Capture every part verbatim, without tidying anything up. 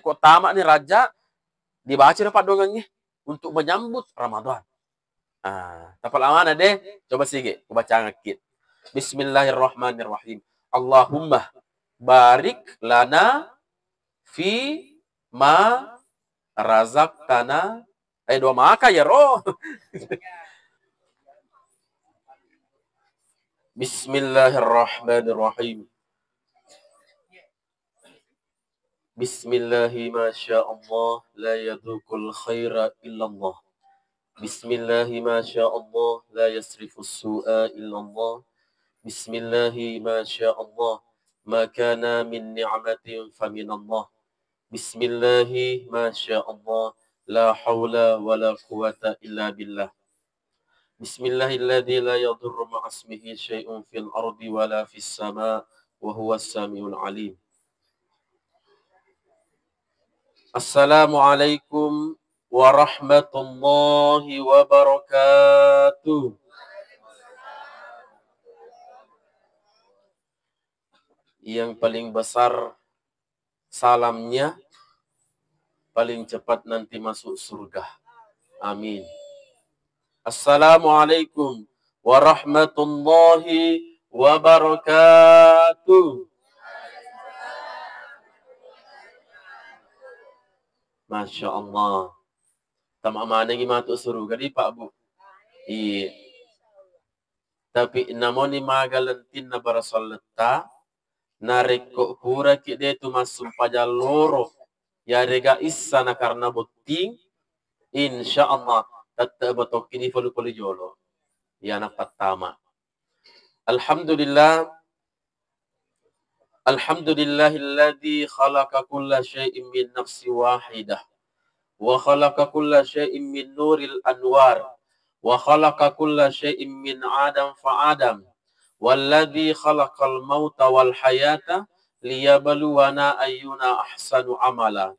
Ko tama ni Rajab, dibaca ro paddoangengnge untuk menyambut Ramadan. Ah, tappa lamana de, coba sige, kubacangekki. Bismillahirrahmanirrahim. Allahumma barik lana fi ma razaqtana. Eh, dua maka ya, ro. Bismillahirrahmanirrahim. Bismillahi ma sya Allah, la yadzuqul khaira illallah. Bismillahi ma sya Allah, la yasrifus su'a illallah. Bismillahi ma sya Allah, ma kana min ni'matin faminallah. Bismillahi ma sya Allah, la haula wa la quwwata illa billah. Bismillahilladzi la yadurru ma'asmihi syai'un fil ardi wa la fis sama, wa huwas samiul alim. Assalamualaikum warahmatullahi wabarakatuh. Yang paling besar salamnya, paling cepat nanti masuk surga. Amin. Assalamualaikum warahmatullahi wabarakatuh. Masya Allah. Tama manengi matu surga di Pak Bu. Iya. Tapi namoni maga lentinna bara salletta, narekko puraki de tu massumpajang loro, yarega issa na karena botting, insya Allah tette botokki di polu-polu jolo. Yana pattama. Alhamdulillah. Alhamdulillahilladzi khalaqa kulla syai'in min nafsi wahidah. Wa khalaqa kulla syai'in min nuril anwar. Wa khalaqa kulla syai'in min adam fa adam. Walladzi khalaqal mauta wal hayata liyabluwana ayyuna ahsanu amala.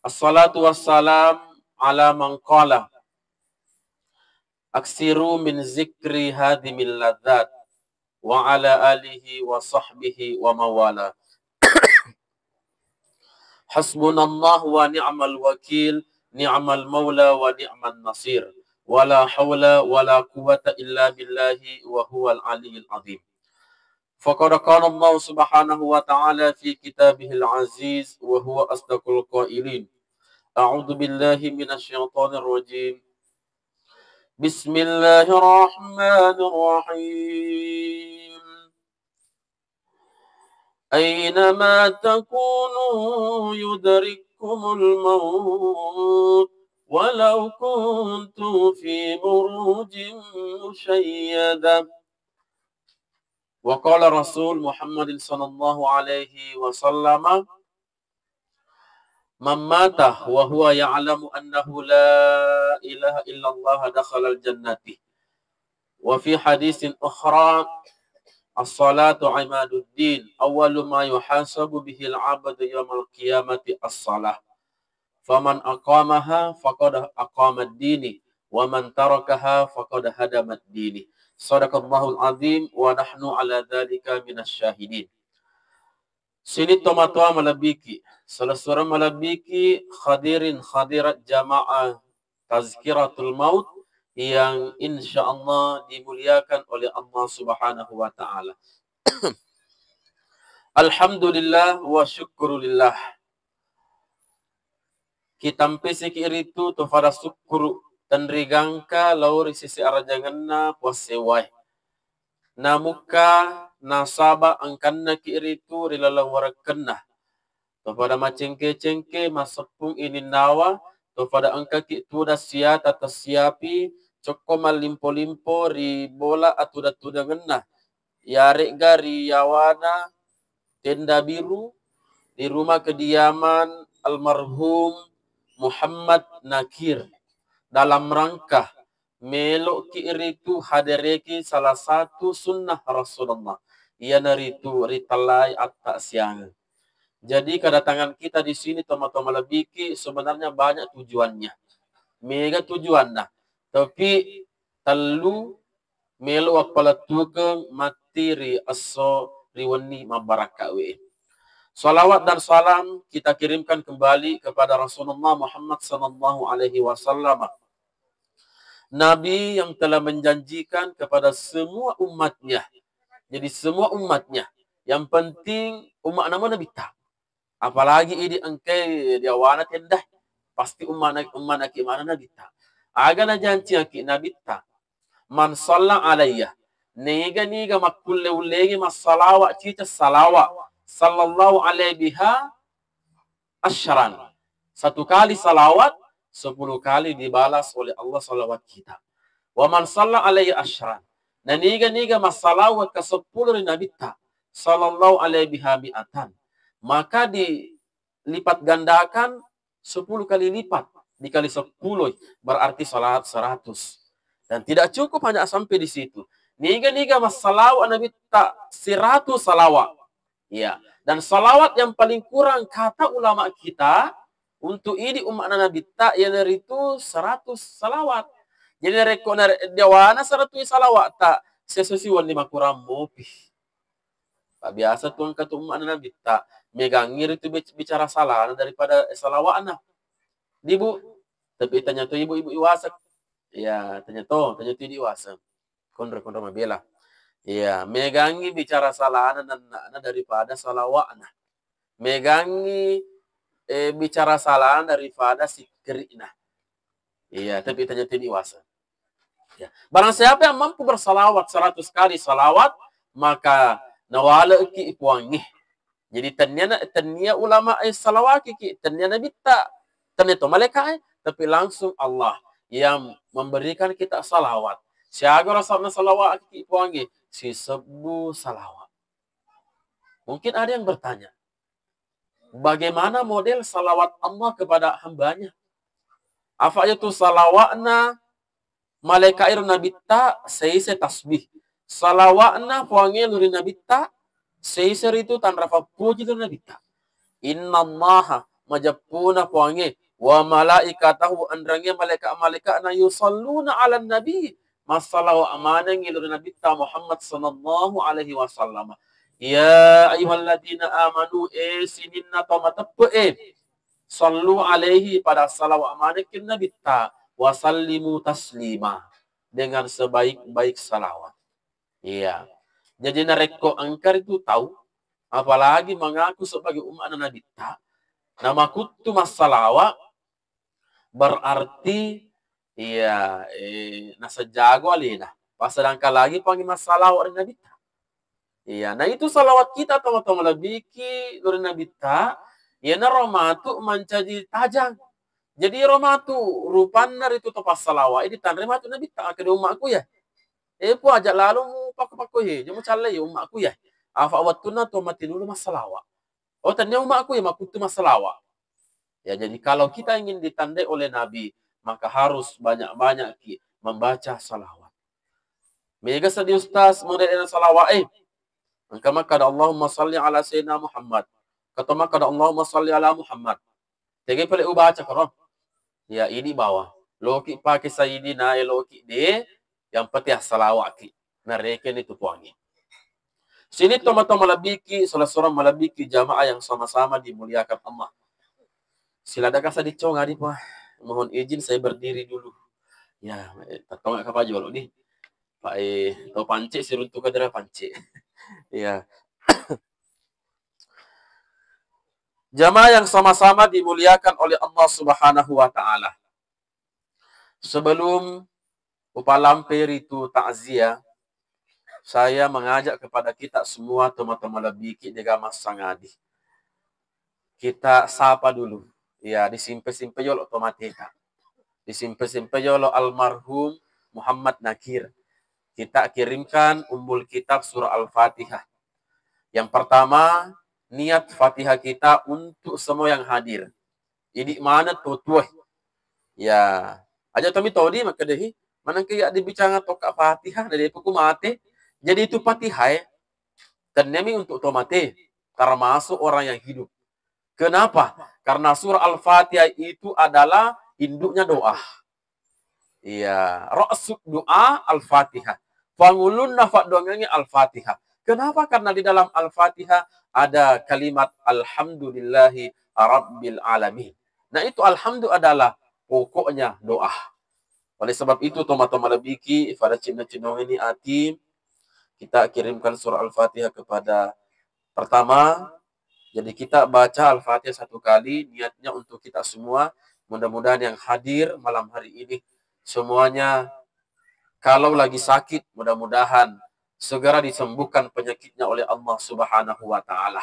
Assalatu wassalam ala man qala, aksiru min zikri hadhimil ladzat, wa ala alihi wa sahbihi wa mawala. Hasbunallah wa ni'mal wakil, ni'mal maula wa ni'man nasir. Wa la haula wa la quwwata illa billahi wa huwal aliyyil azim. Faqad qala Allah subhanahu wa ta'ala fi kitabihil aziz wa huwa asdaqul qailin. A'udzu billahi minasy syaithanir rajim. Bismillahirrahmanirrahim. Aina ma takunu yudrikkumul maut walau kuntum fi burujin musyayyada. Wa qala Rasul Muhammadin sallallahu alaihi wasallam, man mata wa huwa ya'lamu annahu la ilaha illallah dakhalal jannati. Wa fi hadisin ukhra, as-salatu imaduddin, awwalu ma yuhasabu bihil abdu yawmal qiyamati as-salah. Faman aqamaha faqad aqamad dini, wa man tarakaha faqad hadamat dini. Sadaqallahul azim, wa nahnu ala dzalika minasy syahidin. Sini tomatoa malebbiki, selessureng malebbiki, hadirin hadirat jamaah Tazkiratul Maut yang insya Allah dimuliakan oleh Allah Subhanahu wa Ta'ala. Alhamdulillah wa syukurulillah. Kitampesiki ritu to fada sukkuru tenrigangka lao ri sisi arajangenna puassewwae. Namukka nasaba engkannaki ritu ri laleng warekkenna. To fada macengke-cengke masseppung ininnawa, to fada engkaki tudang siata tessiapi, cokko mallimpo-limpo ri bola atuda-tudangenna. Yaregga ri yawana Tenda Biru, di rumah kediaman almarhum Muhammad Nakir, dalam rangka melo'ki ritu hadereki salah satu sunnah Rasulullah, iyanaritu ritellai attaksiangeng. Jadi kedatangan kita di sini, tomatoa malebbiki, sebenarnya banyak tujuannya. Mega tujuanna, tapi tellu melo wappalettukeng matti ri esso ri wenni mabbarakkawe. Salawat dan salam kita kirimkan kembali kepada Rasulullah Muhammad sallallahu alaihi wasallam. Nabi yang telah menjanjikan kepada semua umatnya. Jadi semua umatnya. Yang penting umat nama Nabi ta. Apalagi idi engkai diawana tenda. Pasti ummana, ummana ki mana Nabi ta. Aga najanci aki Nabi ta. Man shalla alayya. Niga-niga makkulle-ullengi massalawa cica salawa. Sallallahu alaihi biha asyran. Satu kali salawat, sepuluh kali dibalas oleh Allah salawat kita. Wa man shalla alayya asyran. Na niga-niga massalawat ka sepuluh ri Nabitta, sallallahu alaihi biha mi'atan. Maka dilipat gandakan sepuluh kali lipat, dikali sepuluh, berarti salawat seratus. Dan tidak cukup hanya sampai di situ. Niga-niga massalawat Nabitta seratus salawat. Iya. Dan salawat yang paling kurang kata ulama kita untuk idi umma'na Nabitta iyanaritu seratus salawat. Jadi narekko nare-, diawana seratus salawat ta, sesuai wenni makurang mopi. Pak biasa tu engka tu umma'na Nabitta, megangngi ritu bic-, bicara salana daripada salawatna. Di Bu, tapi tanya tu ibu-ibu iwaseng. Iya, tanya to, tanya tu idi iwaseng. Konro-konro mabela. Iya, megangngi bicara salana nanna'na daripada salawa'na. Megangngi, eh, bicara salana daripada sikkiri'na. Iya, tapi tanya tu idi iwaseng. Ya. Barang siapa yang mampu bersalawat seratus kali salawat, maka nawaleki puangnge. Jadi, tennia na-, tennia ulama e salawaki ki, tennia Nabitta, tennia to malaika e, tapi langsung Allah yang memberikan kita salawat. Siaga rasana salawaki puangnge, sisebbu salawat. Mungkin ada yang bertanya, bagaimana model salawat Allah kepada hambanya? Afa iya tu salawatna malaika ero Nabitta seise tasbih. Salawatna puangnge luri Nabitta seise ritu tanra pappuji luri Nabitta. Innallaha, majeppuna puangnge, wa malaikatahu, anrangnge malaika-malaikana, yusalluna ala nabi, massalawa manengngi luri Nabitta Muhammad sallallahu alaihi wasallam. Ya ayyuhalladzina amanu, e sininna to mateppe e, sallu alaihi, pada salawa manekki Nabitta, wa sallimu taslima, dengan sebaik-baik salawat. Iya. Jadi narekko engka ritu tau, apalagi mengaku sebagai umma'na Nabitta, namakuttu massalawa, berarti iya, eh, nasejago alena. Pas sedangkan lagi pangi massalawa ri Nabitta. Iya, nah itu salawat kita tau-tau malebbiki luri Nabitta, iyanaro matu mancaji tajang. Jadi ro matu rupanna ritu to passalawa e ditanre matu Nabitta, akkeda umma'ku ya. Eh, Puang, aja lalo mu pakko-pakko ye, aja mu callai umma'ku ya. Afa wettunna to mati dulu massalawa. Oh, tennia umma'ku ya makuttu massalawa. Ya, jadi kalau kita ingin ditandai oleh Nabi, maka harus banyak-banyak ki membaca salawat. Mega sedi ustaz model salawat eh. Engka makkada Allahumma salli ala sayyidina Muhammad. Kata makkada Allahumma salli ala Muhammad. Tege pale ubaca karo. Ya, ini bawa. Loki pake sayyidina, eh, loki de, yang penting assalawaki. Narekeni tu puangi. Sini toma-toma malebiki, salah seorang malebiki jamaah yang sama-sama dimuliakan Allah. Sila daga sadicong adi pa. Mohon izin saya berdiri dulu. Ya, eh, tatonga kapa jolo di. Pak eh, tau pance siruntu kadera pance. Ya. Jamaah yang sama-sama dimuliakan oleh Allah Subhanahu wa Ta'ala. Sebelum upalampe ritu takziah, saya mengajak kepada kita semua toma-toma malebiki dega massangadi. Kita sapa dulu. Ya, disimpe-simpe jolo tomateta. Disimpe-simpe jolo almarhum Muhammad Nakir. Kita kirimkan Ummul Kitab surah Al-Fatihah. Yang pertama, niat Fatihah kita untuk semua yang hadir. Idi mana tutuh. Ya, aja tomi todi makkedahi, manengka ya dibicanga tokka Fatihah dari puku mate. Jadi itu Fatihah, eh, tenniami untuk tomate, termasuk orang yang hidup. Kenapa? Karena surah Al-Fatihah itu adalah induknya doa. Iya, ra'su doa Al-Fatihah. Pangulunna faddoangengnge Al-Fatihah. Kenapa? Karena di dalam Al-Fatihah ada kalimat alhamdulillahi rabbil alamin. Nah, itu alhamdu adalah pokoknya doa. Oleh sebab itu, tomatoa malebbiki, pada cinna-cinnongeng ini ati, kita kirimkan surah Al-Fatihah kepada pertama. Jadi kita baca Al-Fatihah satu kali, niatnya untuk kita semua. Mudah-mudahan yang hadir malam hari ini semuanya, kalau lagi sakit, mudah-mudahan segera disembuhkan penyakitnya oleh Allah Subhanahu wa Ta'ala.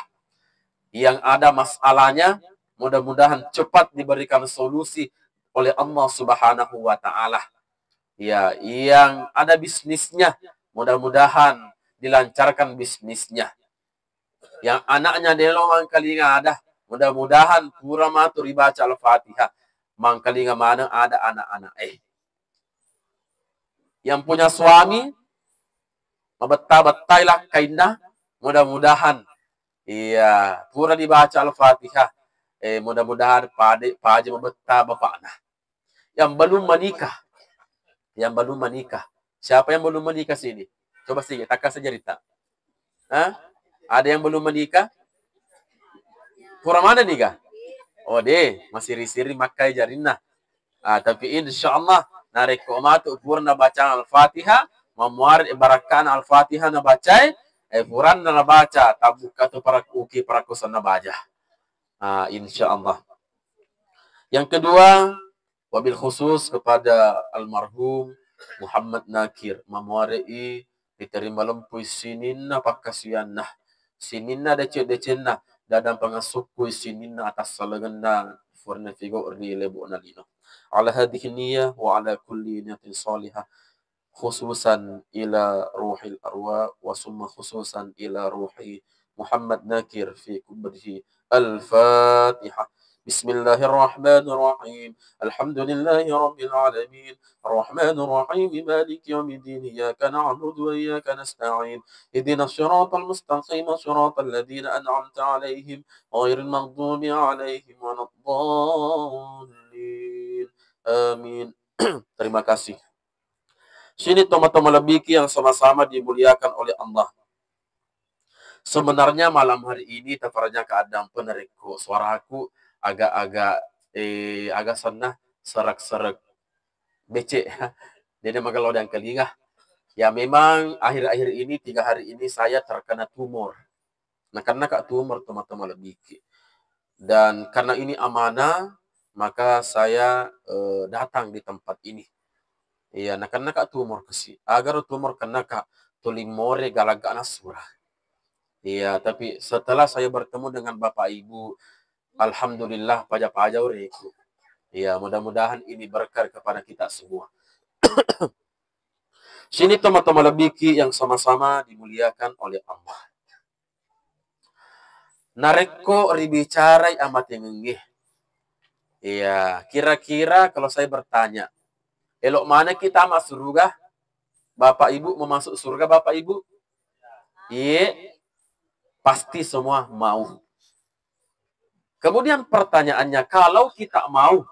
Yang ada masalahnya, mudah-mudahan cepat diberikan solusi oleh Allah Subhanahu wa Ta'ala. Ya, yang ada bisnisnya, mudah-mudahan dilancarkan bisnisnya. Yang anaknya delo mangkalinga ada, mudah-mudahan pura matu ribaca Al-Fatihah, mangkalinga maneng ada anak-anak. Eh, yang punya suami, mabetta-bettai lakkainna, mudah-mudahan, iya, pura dibaca Al-Fatihah, eh, mudah-mudahan pade, paja mabetta bapakna. Yang belum menikah, yang belum menikah, siapa yang belum menikah sini? Coba sih, takka sajarita. Hah? Ada yang belum menikah? Pura mana nikah? Oh deh, masih siri-siri makkai jarinna. Ah, tapi insya Allah, narekko matu purana bacang Al-Fatihah, mamuare barakkana Al-Fatihah nabacae, eh, purana nabaca, tabbuka tu parak-, uki parakkusanna baja. Ah, insya Allah. Yang kedua, wabil khusus kepada almarhum Muhammad Nakir, mamuare'i diterima lempui sininna pakkasiwianna, sininna deceng-decenna, dadang pangasukku sininna atassalengenna furna figo ri lebo'na lino. Ala hadhihi niyah wa ala kulli niyatin salihah, khususan ila ruhil arwah wa summa khususan ila ruhi Muhammad Nakir fi kubrihi. Al-Fatihah. Bismillahirrahmanirrahim. Alhamdulillahi rabbil alamin. Arrahmanirrahim. Maliki yaumiddin. Iyyaka na'budu wa iyyaka nasta'in. Ihdinas siratal mustaqim. Siratal ladzina an'amta 'alaihim ghairil maghdubi 'alaihim waladdallin. Amin. Terima kasih. Sini tomatoa malebbiki yang sama-sama dimuliakan oleh Allah. Sebenarnya malam hari ini tafarajang keadaan penerekko suaraku agak-agak, eh, agak senna serak-serak becek. Jadi magello dan kelinga. Ya memang akhir-akhir ini, tiga hari ini saya terkena tumor. Nakennaka tumor tomatoa malebbiki. Dan karena ini amanah, maka saya, eh, datang di tempat ini. Iya, nakennaka tumor kesi. Agaro tumor kennaka tuli more galagga nasura. Iya, tapi setelah saya bertemu dengan Bapak Ibu, alhamdulillah paja-paja ureku. Iya, mudah-mudahan ini berkat kepada kita semua. Sini tomatoa malebbiki yang sama-sama dimuliakan oleh Allah. Narekko ribicarai amatengengnge, iya, kira-kira kalau saya bertanya, elok maneng kita tama suruga? Bapak Ibu mau masuk surga, Bapak Ibu? Iya, pasti semua mau. Kemudian pertanyaannya, kalau kita mau,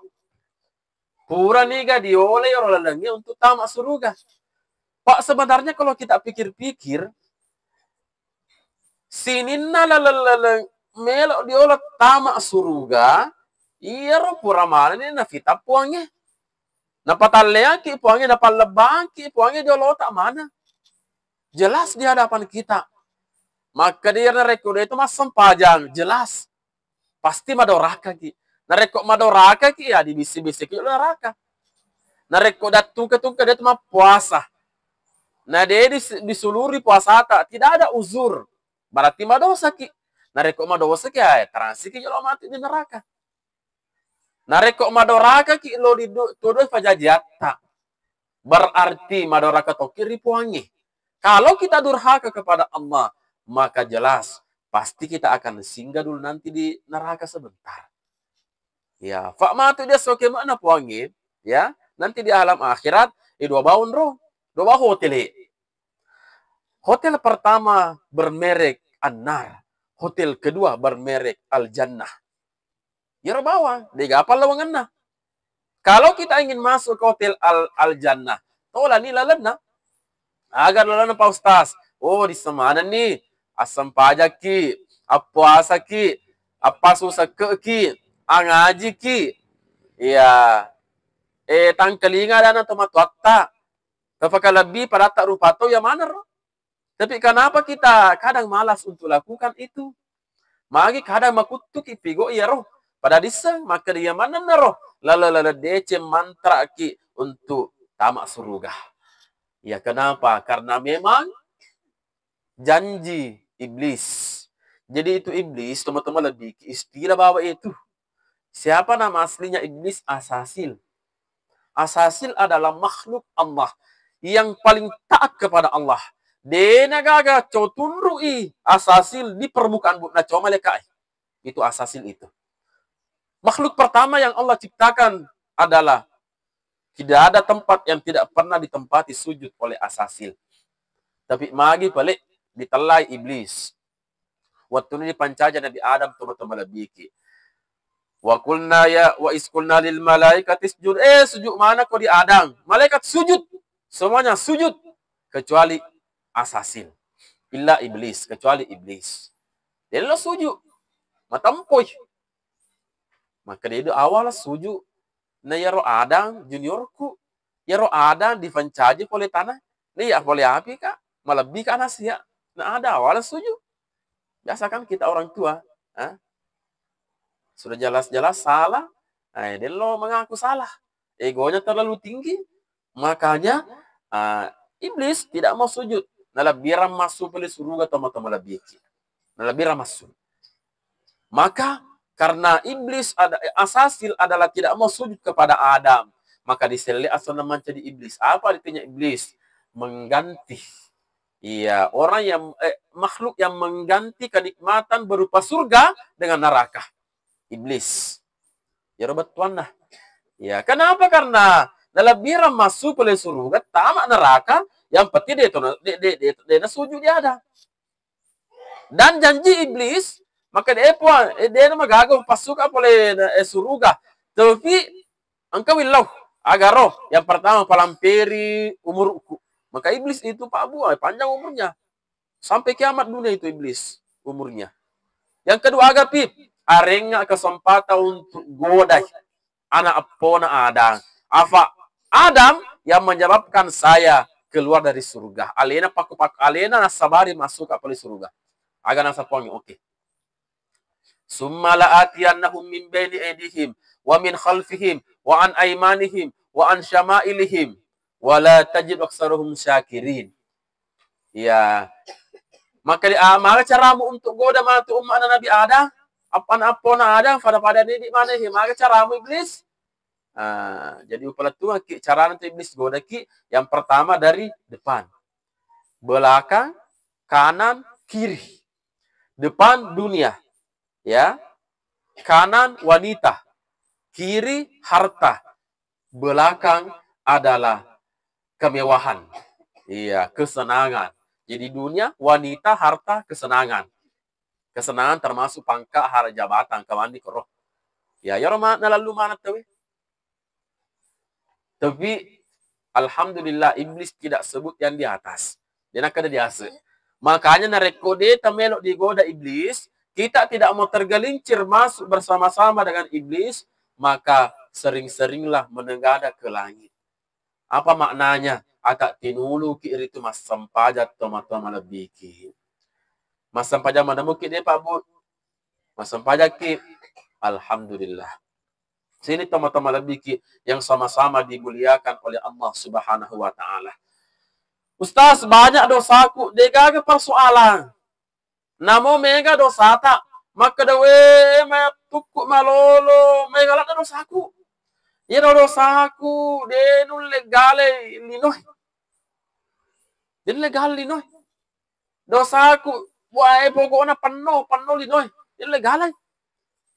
pura niga diolai ro lalengnge untuk tama suruga? Pak, sebenarnya kalau kita pikir-pikir, sininna laleng-laleng melo diola tama suruga, iyaro pura manenni nafita Puangnge. Napatalleangki Puangnge, napallebbangki Puangnge di olota mana? Jelas di hadapan kita. Maka dia narekko itu massempajang, jelas pasti madorakaki. Narekko madorakaki, ya dibisi-bisiki jolo neraka. Narekko dattungke-tungke dia itu mappuasa, nah dia dis-, disuluri puasata, tidak ada uzur, berarti madosaki. Narekko madosaki, ya transiki jolo mati di neraka. Narekko madorakaki lo di du-, tuo dua pajajiatta, berarti madoraka tokki ri Puangnge. Kalau kita durhaka kepada Allah, maka jelas pasti kita akan singgah dulu nanti di neraka sebentar. Ya, fa matu dia soke mana Puangnge, ya, nanti di alam akhirat, eh, dua baun ro, dua baun hotel. Hotel pertama bermerek Annar, hotel kedua bermerek Al Jannah. Iyaro bawang, dega apa lawangenna. Kalau kita ingin masuk ke hotel Al, Al Jannah, tolani lalenna. Agar lalenna Pak Ustaz, oh, disemanenni, assempajakki, appuasaki, appasu sekke'ki, angajiki. Iya. Eh, tangkalinga dana tomatoatta. Tafakalebbi padatta rupa tau iya maneng ro. Tapi kenapa kita kadang malas untuk lakukan itu? Magi kadang makuttuki pigo iyaro. Pada disseng, maka dia manennaro. Lala-lala deceng mantraki untuk tamak suruga. Ya, kenapa? Karena memang janji iblis. Jadi itu iblis, teman-teman, lebih ke istilah bahwa itu. Siapa nama aslinya iblis? Asasil. Asasil adalah makhluk Allah yang paling taat kepada Allah. Dena gaga co tunrui asasil di permukaan bumi, na co malaikat. Itu asasil itu. Makhluk pertama yang Allah ciptakan adalah tidak ada tempat yang tidak pernah ditempati sujud oleh asasil. Tapi magi pale ditellai iblis. Waktu ini dipancaja Nabi Adam, teman-teman, lebih ki. Wa qulna ya, wa is qulna lil malaikati isjud. Eh, sujud mana kau di Adam? Malaikat sujud. Semuanya sujud. Kecuali asasil. Illa iblis. Kecuali iblis. Jadi lo sujud. Matampoi. Maka dia itu awal sujud. Na yaro Adam juniorku. Yaro Adam dipancaji pole tanah. Ni ya pole api ka. Malebbi ka nasi ya. Na ada awal sujud. Biasa kan kita orang tua, ah, sudah jelas-jelas salah, eh, dia lo mengaku salah. Egonya terlalu tinggi, makanya, ah, iblis tidak mau sujud. Nalabbirang massu pole suruga, teman-teman, lebih. Nalabbirang massu. Maka karena iblis ada, eh, asasil adalah tidak mau sujud kepada Adam, maka diselle asanna mancaji iblis. Apa artinya iblis? Mengganti. Iya, orang yang, eh, makhluk yang mengganti kenikmatan berupa surga dengan neraka. Iblis. Yaro bettuanna. Ya, kenapa? Karena nalabbirang massu pole suruga, tama neraka, yang penting dia tu, dia, dia, dia, dia sujud dia ada. Dan janji iblis, maka dia puang, eh, dia magaga passuka pole, eh, suruga. Tapi engka willau, agaro, yang pertama palamperi umurku. Maka iblis itu, Pak Bu, eh, panjang umurnya. Sampai kiamat dunia itu iblis umurnya. Yang kedua, aga pi, arengnga kesempatan untuk godai anak eppona Adam. Apa Adam yang menyebabkan saya keluar dari surga? Alena paku-paku, alena nasabari massuka pole suruga. Aga nasapong, oke. Summa la'atiyannahum min baini aidihim wa min khalfihim wa an aimanihim wa an syama'ilihim wa la tajid aksarahum syakirin. Iya. Maka di, ah, maga caramu untuk goda matu umma'na Nabi Adam? Apa na appona Adam, pada-pada didik mana, iya, maga caramu, iblis? Ah, jadi upalettuangki carana tu iblis godaki, yang pertama dari depan. Belakang, kanan, kiri. Depan dunia, ya. Kanan wanita, kiri harta, belakang adalah kemewahan. Iya, kesenangan. Jadi dunia, wanita, harta, kesenangan. Kesenangan termasuk pangkat, harta, jabatan, kawani koro. Ya, yaro ma-, nalallu mana tawe. Tapi alhamdulillah, iblis tidak sebut yang di atas. Dia nak ada di atas. Makanya narekko de tamelo digoda iblis, kita tidak mau tergelincir masuk bersama-sama dengan iblis, maka sering-seringlah menenggada ke langit. Apa maknanya? Ata tinuluki ritu massempajang tomatoa malebbiki. Massempajang manemuki de, Pak Bu? Massempajakki, alhamdulillah. Sini tomatoa malebbiki yang sama-sama dimuliakan oleh Allah Subhanahu wa Ta'ala. Ustaz, banyak dosaku, degaga persoalan. Namo mega dosata, makkeda, we, mayattukku malolo, mega ladde dosaku. Iyaro dosaku, de nulle gale linoe. De nulle gale linoe. Dosaku, wae pokokna penno, penno linoe. De nulle galai.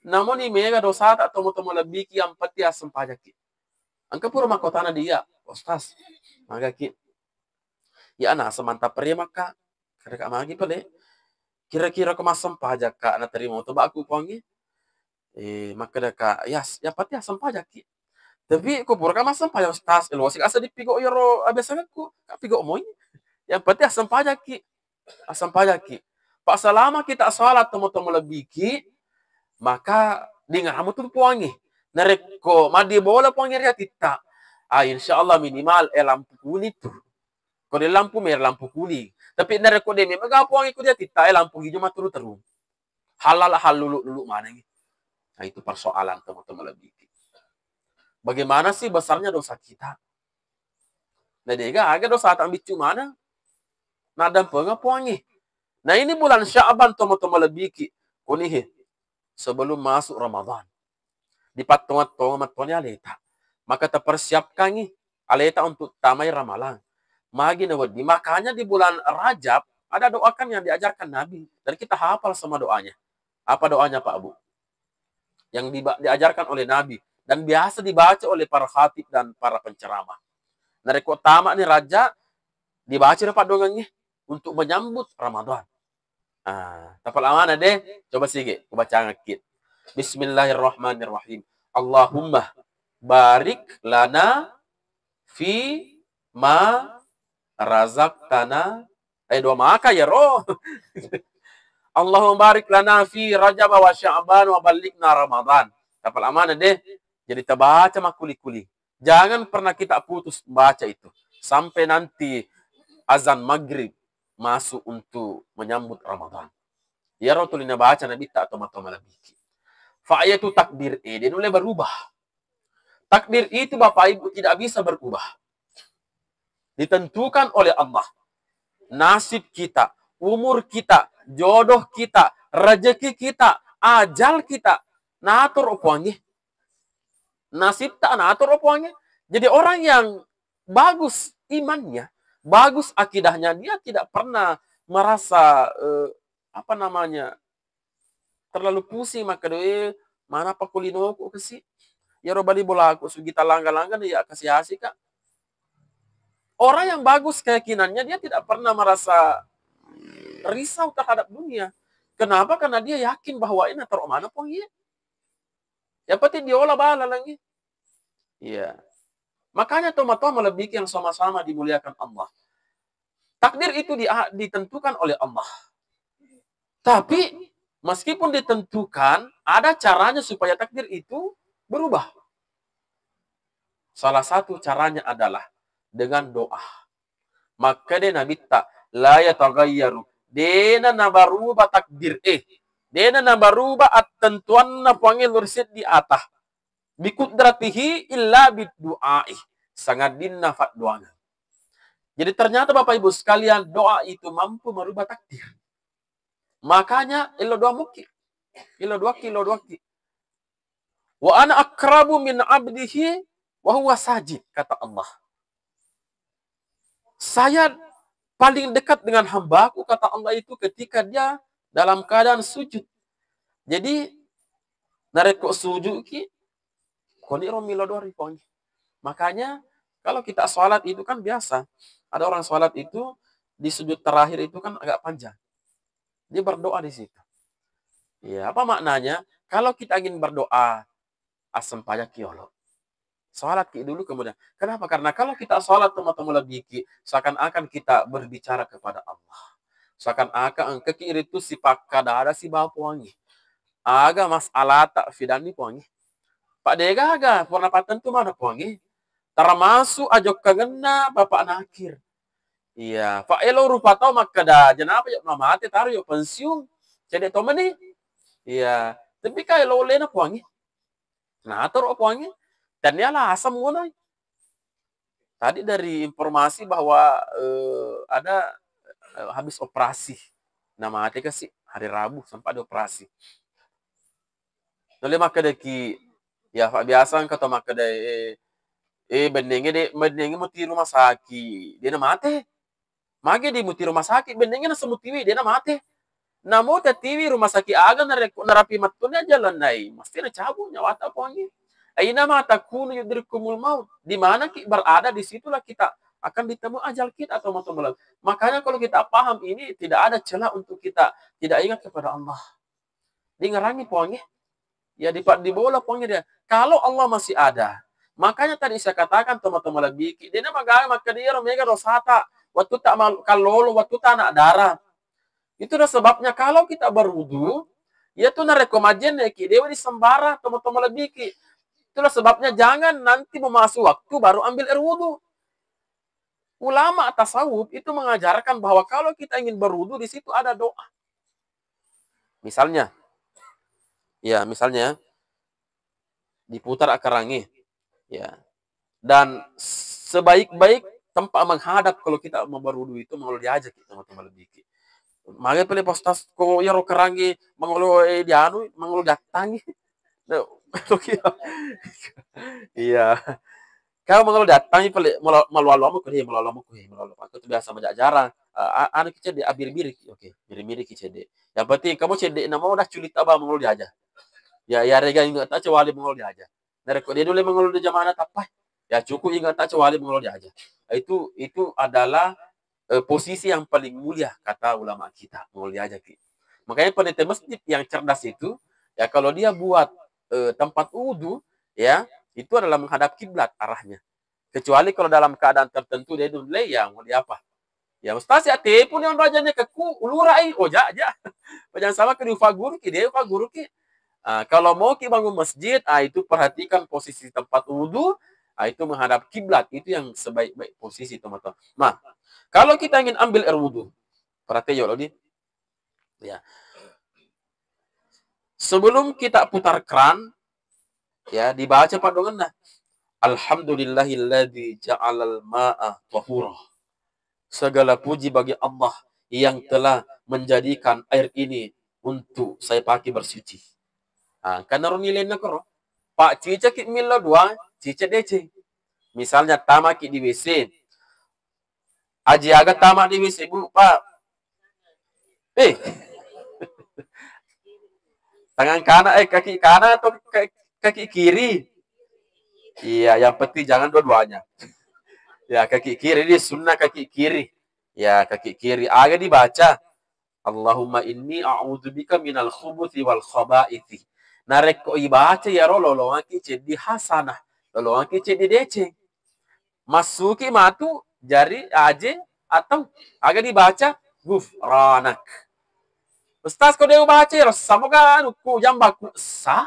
Namoni mega dosata tomatoa malebbiki, yang penting assempajakki. Engka pura makkotana dia, Ustaz, magaki. Ya, na semanta pare makka. Kada ka magi pale. Kira-kira ko massempajakka naterima tobaku, Puangnge? Eh, makkedaka, ya, yang penting assempajakki. Tapi ko pura ka massempajang, Ustaz, elosi asa dipigo iyaro abiasangekku, ka pigo moi. Yang penting assempajakki. Assempajakki. Selama kita salat, tomatoa malebbiki, maka dengarang tu Puangnge. Narekko maddibola Puangnge ri atitta, ah, insya Allah minimal, eh, lampu kuning tu. Ko de lampu merah, lampu kuning. Tapi narekko de memang ga Puangnge ko ri atitta, eh, lampu hijau matteru-teru. Halal, halulu-lulu manengngi. Nah, itu persoalan, tomatoa malebbiki. Bagaimana sih besarnya dosa kita? Na de gaga dosata mabiccu maneng. Naddampengeng Puangnge. Nah, ini bulan Sya'ban, tomatoa malebbiki. Konihe, sebelum masuk Ramadan. Dipattongeng-tongeng metto ni aleta. Maka tapersiapkangngi aleta untuk tamai Ramalang. Magi nawedding. Makanya di bulan Rajab ada doakan yang diajarkan Nabi. Dan kita hafal semua doanya. Apa doanya, Pak Bu? Yang diba-, diajarkan oleh Nabi dan biasa dibaca oleh para khatib dan para penceramah. Narekko tama ni Rajab, dibaca ro paddoangengnge untuk menyambut Ramadan. Ah, tapalawang de, coba sige, kubacangekki. Bismillahirrahmanirrahim. Allahumma barik lana fi ma razaqtana. Eh, dua maka ya, ro. Allahumma barik lana fi Rajab wa Sya'ban wa ballighna Ramadan. Tapalawang de, jadi tabaca makkuli-kuli. Jangan pernah kita putus baca itu sampai nanti azan maghrib masuk untuk menyambut Ramadan. Iyaro tuli nabaca Nabitta, tomatoa malebbiki. Fa iyatu takdir e, de nulle berubah. Takdir itu, Bapak Ibu, tidak bisa berubah. Ditentukan oleh Allah. Nasib kita, umur kita, jodoh kita, rezeki kita, ajal kita, naatoro Puangnge. Nasibta naatoro Puangnge. Jadi orang yang bagus imannya, bagus akidahnya, dia tidak pernah merasa, eh, apa namanya, terlalu pusing makkeda, "Eh, manappa ko linoku kasi? Iyaro bali bolaku sugi talangga-langga na iya kasi-asi ka." Orang yang bagus keyakinannya, dia tidak pernah merasa risau terhadap dunia. Kenapa? Karena dia yakin bahwa ini naatoro maneng Puangnge. Yang penting diola bala lagi. Iya. Makanya tomatoa malebbiki yang sama-sama dimuliakan Allah. Takdir itu di-, ditentukan oleh Allah. Tapi meskipun ditentukan, ada caranya supaya takdir itu berubah. Salah satu caranya adalah dengan doa. Makkeda Nabitta, "La yataghayyaru." Dena nabaruba takdir e. Dena nabaruba attentuanna Puangnge lao ri seddi ata. Bi qudratihi illa bid du'ai. Sangadinna faddoangeng. Jadi ternyata Bapak Ibu sekalian, doa itu mampu merubah takdir. Makanya, elo doa muki. Elo doaki, elo doaki. "Wa ana aqrabu min abdihi wa huwa sajid," kata Allah. "Saya paling dekat dengan hambaku," kata Allah itu, "ketika dia dalam keadaan sujud." Jadi, narekko sujudki, koni ro melo doa ri Puangnge. Makanya, kalau kita sholat itu kan biasa. Ada orang sholat itu di sujud terakhir itu kan agak panjang. Dia berdoa di situ. Ya, apa maknanya? Kalau kita ingin berdoa, assempajakki yolo. Sholatki dulu kemudian. Kenapa? Karena kalau kita sholat, tomatoa malebbiki, seakan-akan kita berbicara kepada Allah. Seakan-akan engkaki iritu sipakkada-ada sibawa Puangnge. Aga masalata fidanni Puangnge. Pak, degaga purana pattentu maneng Puangnge. Termasuk ajokkangenna Bapak Nakir. Iya, fa elo rupa tau makkeda, "Janapa yo namate, taro yo pensiun." Cedde to meni. Iya, tapi ka elo lena Puangnge. Natoro Puangnge. Dan ya lah asam ngonai. Tadi dari informasi bahwa, eh, ada, eh, habis operasi. Namate kasi hari Rabu sempat ada operasi. Nulle makkedaki, ya, fa biasa engka to makkeda, eh, eh, bennenge de, bennenge muti rumah sakit, de namate. Magi di muti rumah sakit, bennenge nasemutiwi, de namate. Namo tatiwi rumah sakit aga narekko narapi mettoni ajalannai, mesti nacabu nyawata Puangnge. Aina ma takunu yudrikumul maut. Di mana ki berada, di situlah kita akan ditemui ajal kita atau matu malam. Makanya kalau kita paham ini, tidak ada celah untuk kita tidak ingat kepada Allah. Dengarangi Puangnge. Ya, dipaddibola Puangnge dia. Kalau Allah masih ada, makanya tadi saya katakan, tomatoa malebbiki, de namagaga makkeda iyaro mega dosata, wattutta mal-, kallolo, wattutta anak dara. Itulah sebabnya kalau kita berwudu, ya tu narekko majjenne ki, dewa di sembara, tomo-tomo lebih ki. Itulah sebabnya jangan nanti mau masuk waktu baru ambil air wudu. Ulama tasawuf itu mengajarkan bahwa kalau kita ingin berwudu, di situ ada doa. Misalnya, ya, misalnya, diputar akarangi, ya. Dan sebaik-baik tempat menghadap kalau kita mau berwudu itu mangolo diajak kita, teman-teman lebih ki. Mage pale, Pak Ustaz, ko iyaro karangi mangolo, eh, dianu, mangolo diattangi. Nah, iya. Kau mangolo diattangi pale, malu-, malu-alu amu ko, eh, malu-alu amu ko, eh, malu-alu. Aku tu biasa majak jarang. Ah, a-, anu ki cedde, ah, biri-biri ki. Oke, biri-biri ki cedde. Yang penting kamu cedde, namo dah culit abang mangolo diaja. Ya, ya, rega ingat tak cewali mangolo diaja. Narekko de nulle mangolo di jamana tappai, ya cukup ingat tak cewali mangolo diaja. Itu, itu adalah, eh, posisi yang paling mulia, kata ulama kita, mangolo diaja ki. Makanya peneliti masjid yang cerdas itu, ya kalau dia buat, eh, tempat wudu, ya, itu adalah menghadap kiblat arahnya. Kecuali kalau dalam keadaan tertentu de nulle, ya mau diapa? Ya, Ustaz, ya, tepu ni onrajane keku, ulurai. Oh, ja, ja. Jangan salah ke diufa guru ki, de ufa guru ki. Ah, kalau mau ki bangun masjid, ah, itu perhatikan posisi tempat wudu, ah, itu menghadap kiblat. Itu yang sebaik-baik posisi, teman-teman. Nah, kalau kita ingin ambil air wudu, perhatikan ya, di. Ya. Sebelum kita putar keran, ya, dibaca padongenna. Alhamdulillahilladzi ja'alal ma'a tahura. Segala puji bagi Allah yang telah menjadikan air ini untuk saya pakai bersuci. Ah, karena ro nilainna koro, Pak, cicaki millau dua, cica deceng. Misalnya, tamaki di W C. Aji aga tama di W C, Bu, Pak? Eh. Tangan kanan, eh, kaki kanan atau ka-, kaki kiri? Iya, yang penting jangan dua-duanya. Ya, kaki kiri, ini sunnah kaki kiri. Ya, kaki kiri. Aga dibaca, "Allahumma inni a'udzubika minal khubuthi wal khabaithi." Narekko ibaca iyaro, lolongaki ceddi hasanah, lolongaki ceddi deceng. Massuki matu jari aje atau aga dibaca, "Ghufranak." Ustaz, ko de ubaca iyaro, samoga anu ku jambaku sa.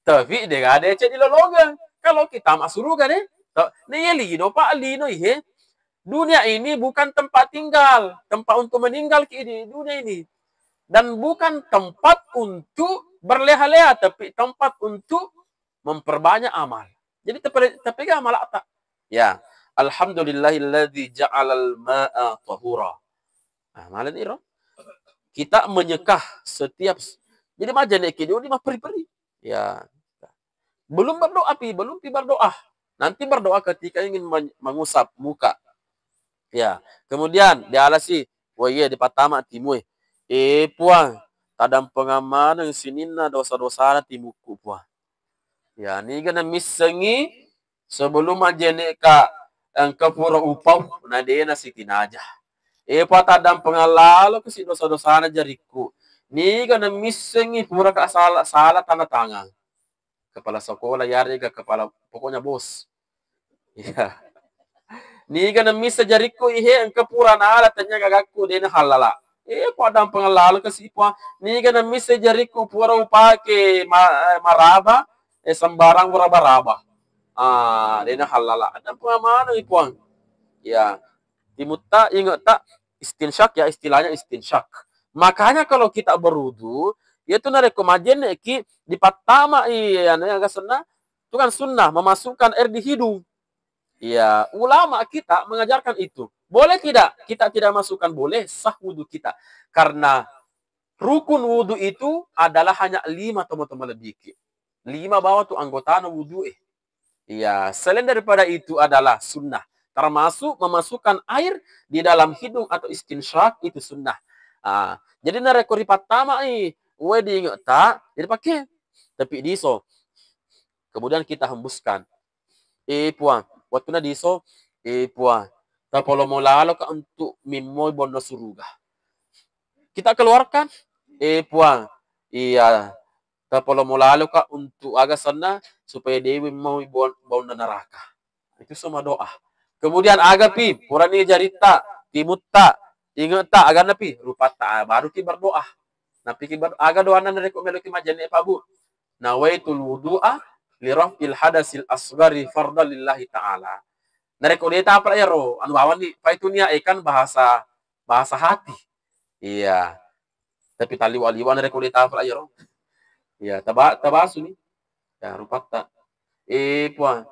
Tapi de ga deceng dilolongeng. Kalau kita ma suruga de, to, ne iya lino, Pak, lino ihe. Dunia ini bukan tempat tinggal, tempat untuk meninggal ki di dunia ini. Dan bukan tempat untuk berleha-leha, tapi tempat untuk memperbanyak amal. Jadi tepe-, tepega amal tak? Ya, alhamdulillahilladzi ja'alal ma'a tahura. Nah, malah iro. Kita menyekah setiap s-, jadi majane ki dulu maperi-peri. Ya. Belum berdoa pi, belum pi berdoa. Nanti berdoa ketika ingin men-, mengusap muka. Ya. Kemudian dialasi, wah iya, dipattama timue. Eh, Puang, taddampengeng maneng sininna dosa-dosana timukku, Puang. Ya, niga na missengi sebelum majene ka engka pura upau, na dena sitinaja. Eh, Puang, taddampengeng lalo kasi dosa-dosana jarikku. Niga na missengi pura ka sala, sala tanda tangan. Kepala sekolah, yarega kepala, pokoknya bos. Iya. Niga na missa jarikku ihe, engka pura nala tanya gagakku, dena hallala. Eh, Puang, taddampengeng lalo kasi, Puang. Niga na missa jarikku pura upake ma-, eh, maraba, eh, sembarang uraba-raba. Ah, dena hallala. Taddampengeng maneng, Puang. Ya. Timutta, ingat tak? Istinsyak, ya, istilahnya istinsyak. Makanya kalau kita berwudu, yaitu narekko majenne ki, dipattama i, anu, ya, gasenna, itu kan sunnah, memasukkan air di hidung. Iya, ulama kita mengajarkan itu. Boleh tidak? Kita tidak masukkan, boleh, sah wudu kita. Karena rukun wudu itu adalah hanya lima, teman-teman, lebih ki. Lima bawa tu anggotana wudu, eh. Iya, selain daripada itu adalah sunnah. Termasuk memasukkan air di dalam hidung atau istinsyak itu sunnah. Ah, jadi narekko ripattama i, wae diinget tak, jadi pakai. Tapi diso. Kemudian kita hembuskan. Eh, Puang, wattuna diso, eh, Puang, tapalomo lalo ka untuk mimmoi bonno suruga. Kita keluarkan, eh, Puang, iya, tapalomo lalo ka untuk aga senna supaya dewi mau bon-, bonno neraka. Itu semua doa. Kemudian aga pi, purani jaritta, timutta, Inge'ta aganna pi, rupatta, baruki berdoa. Napiki ber-, aga doanna narekko meloki majenne, Pak Bu? Nawaitul wudu'a li raf'il hadasil asghari fardhan lillahi ta'ala. Narekko de' tafala iyaro, anu bawanni, fa itu nia, eh, kan bahasa, bahasa hati. Iya. Tapi taliwa-liwa narekko de' tafala iyaro. Iya, taba-, tabasuni. Ya, rupatta. Eh, Puang,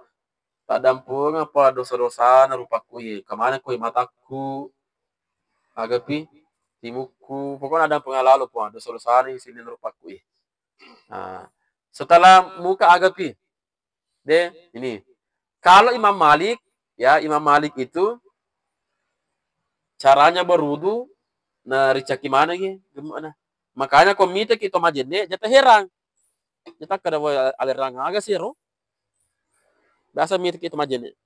taddampengeng apa dosa-dosana rupakku, eh, kemana koi matakku, agapi, timukku, pokoknya ada pengalalo, Puang, dosa-dosana sininna rupakku, eh. Nah, setelah muka agapi, deh, ini. Kalau Imam Malik, ya, Imam Malik itu caranya berwudu, na ricaki manengi gemme'na. Makanya ko mitaki to majenne, jata herang. Jata kada wa alerang aga siro. Biasa mitaki to majenne.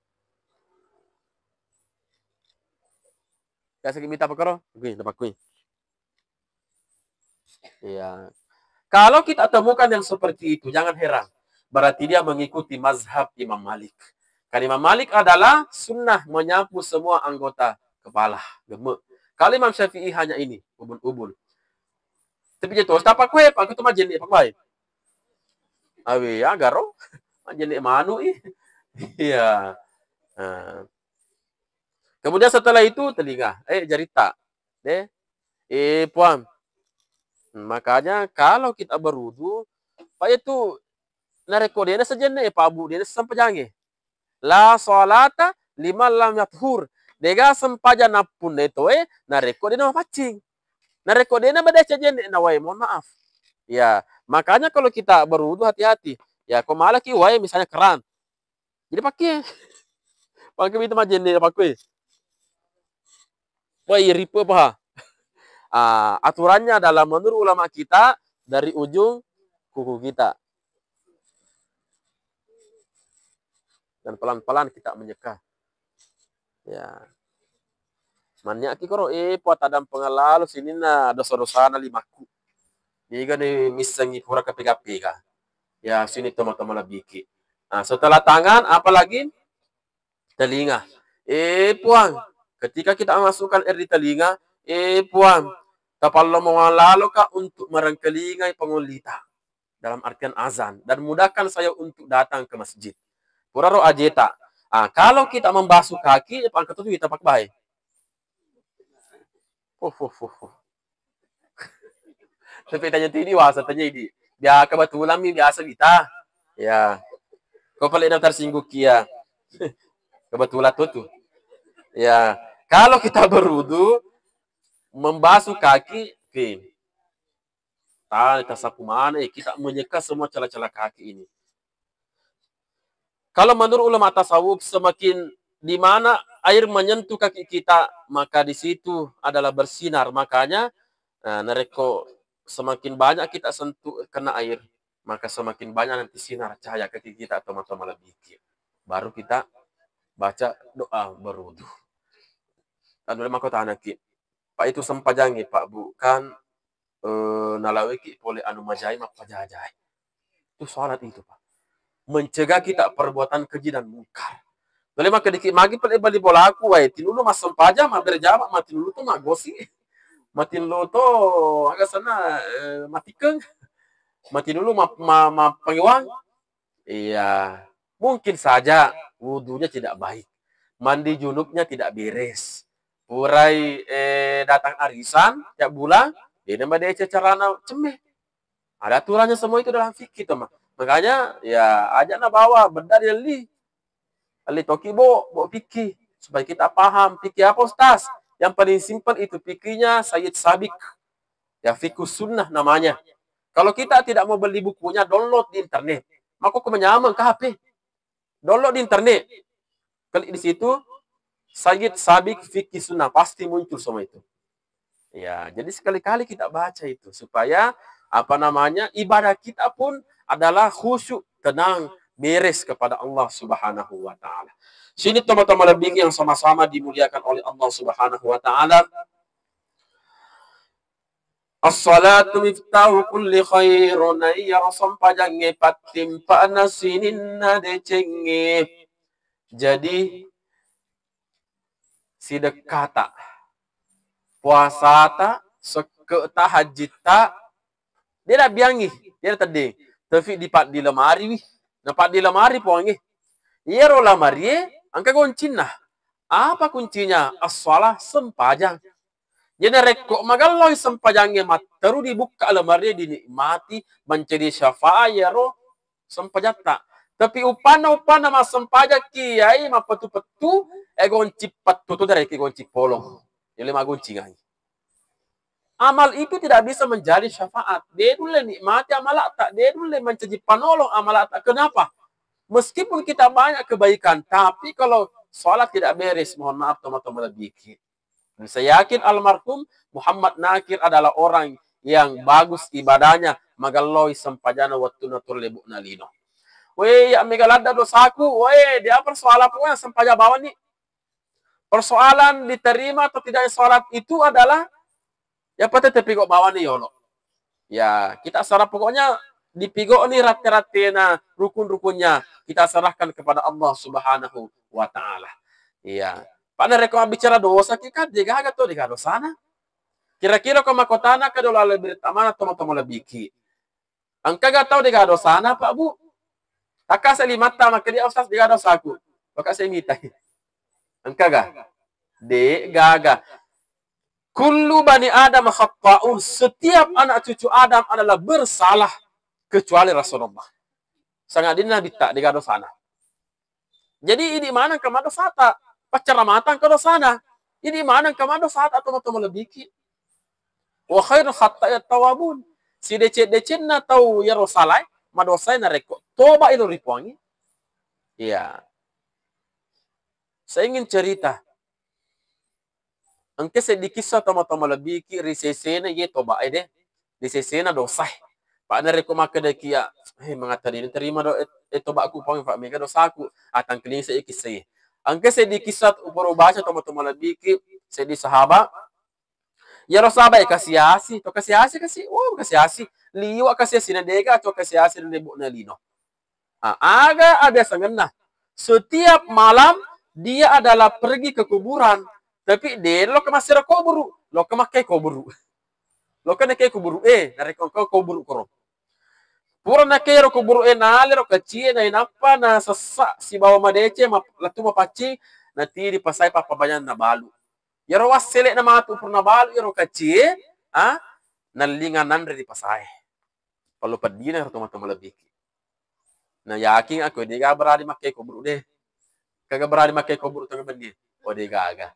Biasa kita pakaro, oke, dapat kui. Iya. Kalau kita temukan yang seperti itu, jangan heran. Berarti dia mengikuti mazhab Imam Malik. Karena Imam Malik adalah sunnah menyapu semua anggota kepala, gemme. Kalau Imam Syafi'i hanya ini, ubun-ubun. Tapi je to, tapa kue, pak, itu majenne, pak, baik. Awe, ya, garo. Majenne manu, ih. Iya. Nah. Kemudian setelah itu telinga, eh, jarita. Deh. Eh, Puang. Makanya kalau kita berwudu, Pak, itu narekko dena sejenne, eh, Pak Bu, dena sempajange. La salata liman lam yathur. Dega sempajang nappunna etoe, narekko dena mapaccing. Narekko dena madeceng jenne na wae, mohon maaf. Ya, makanya kalau kita berwudu hati-hati. Ya, ko malaki wae misalnya keran. Jadi pakai. Pakai itu majenne pakai. Wah, iya ripe apa? Ah, aturannya adalah menurut ulama kita dari ujung kuku kita. Dan pelan-pelan kita menyeka. Ya. Manniaki koro, eh, Puang, taddampengeng lalo sininna dosa-dosana limakku. Niga ni missengi pura kapega-pega. Ya, sini toma-toma lebiki. Nah, setelah tangan, apalagi? Telinga. Eh, Puang, ketika kita masukkan air di telinga, eh, Puang, tapallomoang lalo ka untuk merengkelingai pangollita. Dalam artian azan. Dan mudahkan saya untuk datang ke masjid. Puraro ajeta. Ah, kalau kita membasuh kaki, pangkat tu kita pakai baik. Huh, huh, huh, huh. Tapi tanya tu ini wasa, tanya ini. Biar kebetulan mi biasa kita. Ya. Kau paling daftar singgung kia. Kebetulan tuh tuh. Ya. Kalau kita berwudu, membasuh kaki, oke. Ta-, tasapu mana, eh, kita menyeka semua celah-celah kaki ini. Kalau menurut ulama tasawuf, semakin di mana air menyentuh kaki kita, maka di situ adalah bersinar. Makanya, nah, narekko semakin banyak kita sentuh kena air, maka semakin banyak nanti sinar cahaya kaki kita atau mata malebbi. Baru kita baca doa berwudu. Anu mako tanaki. Pak, itu sempajangi, Pak, Bu, kan, eh, nalaweki pole anu majai mappajajae. Itu salat itu, Pak. Mencegah kita perbuatan keji dan mungkar. Dole maka dikit magi pale bali bolaku wae, tinulu massempajang, mabbere jama, matinulu to maggosi. Matinulu to, aga sana, eh, matikeng. Matinulu ma-, ma-, mappangewang. Iya, mungkin saja wudunya tidak baik, mandi junubnya tidak beres, purai, eh, datang arisan tiap bulan, dena madeceng carana cemme. Ada aturannya semua itu dalam fikih, teman. Makanya, ya, ajak na bawa benda dielli. Elli toki, Bo, Bo fikih, supaya kita paham. Fikih apa, Ustaz? Yang paling simpel itu fikihnya Sayyid Sabiq. Ya, fikih sunnah namanya. Kalau kita tidak mau beli bukunya, download di internet. Maka aku menyameng ke H P. Download di internet. Klik di situ, Sayyid Sabiq Fikih Sunnah. Pasti muncul semua itu. Ya, jadi sekali-kali kita baca itu. Supaya, apa namanya, ibadah kita pun adalah khusyuk, tenang, beres kepada Allah Subhanahu wa Ta'ala. Sini teman-teman lebih yang sama-sama dimuliakan oleh Allah Subhanahu wa Ta'ala. As-salatu miftahu kulli khair, na iyaro sempajangnge pattimpa'na sininna decengnge. Jadi, sidekkata. puasata, sekke'ta, hajjitta, de' nabbiangngi, de' nateddeng. Tapi dipaddi lemari wi. Napaddi lemari Puangnge. Iyaro lamarie engka goncinna. Apa kuncinya? As-shalah, sempajang. Jadi narekko magalloi sempajangnge matteru, dibukka lamarie, dinikmati, mancaji syafaat iyaro sempajatta. Tapi uppanna, uppanna massempajakki, iyai mappettu-pettu, e gonci pettu tu, dareki gonci polong. Yole magoncingai. Amal itu tidak bisa menjadi syafaat. De' nulle nikmati amalatta, de' nulle mancaji panolong amalatta. Kenapa? Meskipun kita banyak kebaikan, tapi kalau sholat tidak beres, mohon maaf, tomatoa malebbi'ki. Saya yakin almarhum Muhammad Nakir adalah orang yang bagus ibadahnya, magalloi sempajana wettunna tollebu'na lino. Weh, ya mega ladda dosaku, weh, dia persoalan pokoknya sempajang bawani. Persoalan diterima atau tidaknya sholat itu adalah ya pate tepigo bawani yolo. Ya, kita serah pokoknya dipigo ni ratte-rattena, rukun-rukunnya kita serahkan kepada Allah Subhanahu wa Ta'ala. Iya. Pada rekko bicara dosa ki kan de' gaga to, de' gaga dosana. Kira-kira ko makotana ke dola lebih tamana tomo-tomo lebih ki. Engkaga tau de' gaga dosana, Pak, Bu? Takka selimatta makkeda, "Ustaz, de' gaga dosaku." Maka saya mitai. Engkaga? De' gaga. Kullu bani Adam khatta'un. Setiap anak cucu Adam adalah bersalah kecuali Rasulullah. Sangadinna bitta de' gaga dosana. Jadi, idi maneng ka madosata, paccara matang ka dosana. Idi maneng ka madosata, tomo-tomo lebih ki. Wa khairul khatta'in tawabun. Sideceng-decenna tau yero salai, madosai narekko toba ilo ri Puangnge. Iya. Saya ingin cerita. Engka seddi kissa tomatoa malebbi'ki ri sesena iye tobae de, ri sesena dosae. Pa'na rekko makkedaki ya, "Eh, mangata de' naterima do, eh, eh, tobaku, Puang, fa mega dosaku." Atangkeling se kissae. Engka seddi kissa uporo baca tomatoa malebbi'ki, seddi sahaba. Iyaro sahaba e kasi-asi, to kasi-asi kasi, oh, kasi-asi. Liwa kasi-asi na dega, to kasi-asi na debbo na lino. Ah, aga abiasangenna? Setiap malam dia adalah pergi ke kuburan. Tapi de lokka massero kuburu, lokka makkai kuburu. Lokka nakkai kuburu, eh, narekko engka kuburu koro. Pura nakkai ro kuburu, eh, nalero kacie, nainappa nasessa sibawa madeceng, map-, lettu mapaccing, natiri pasai pappabanyak nabalu. Iyaro wassele'na matu pura nabalu iyaro kacie, ah, nallinga nanre ri pasae. Pallu peddina ro tomatoa malebbi'ki. Na yakin aku de gaga berani makkai kuburu de. Kaga berani makkai kuburu tengah benni. Oh, de gaga.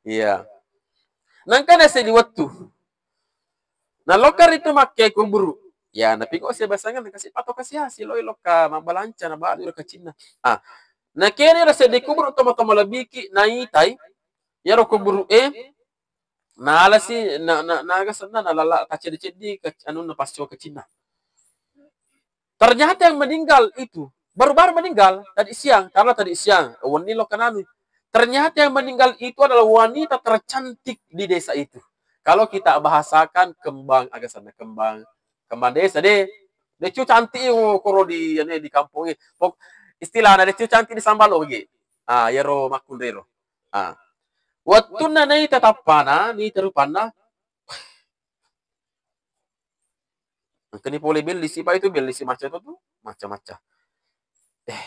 Iya. Nangka na seddi wettu. Na lokka ritu makkai kuburu. Ya, napiko se basangeng kasi pato kasi-asi loi lokka mabbalanca na balu ro kacinna. Ah, na kene ro seddi kuburu tomatoa malebbi'ki naitai. Iyaro kuburu e, nalasi, na, na, naga senna, nalala tacceddi-ceddi kac-, anunna passio kacinna. Ternyata yang meninggal itu, baru-baru meninggal, tadi siang, karena tadi siang, wenni lo kananu. Ternyata yang meninggal itu adalah wanita tercantik di desa itu. Kalau kita bahasakan kembang, aga senna kembang, kembang desa de, decu cantik, oh, koro di, ane, di kampung e. Pok-, istilahna decu cantik di Sambalo ge. Ah, iyaro makkunrero. Ah. Wettunna naita tappana, naita rupanna. Engkani pole bellisi, Pak, itu bellisi macca to tu, macca-macca. Eh.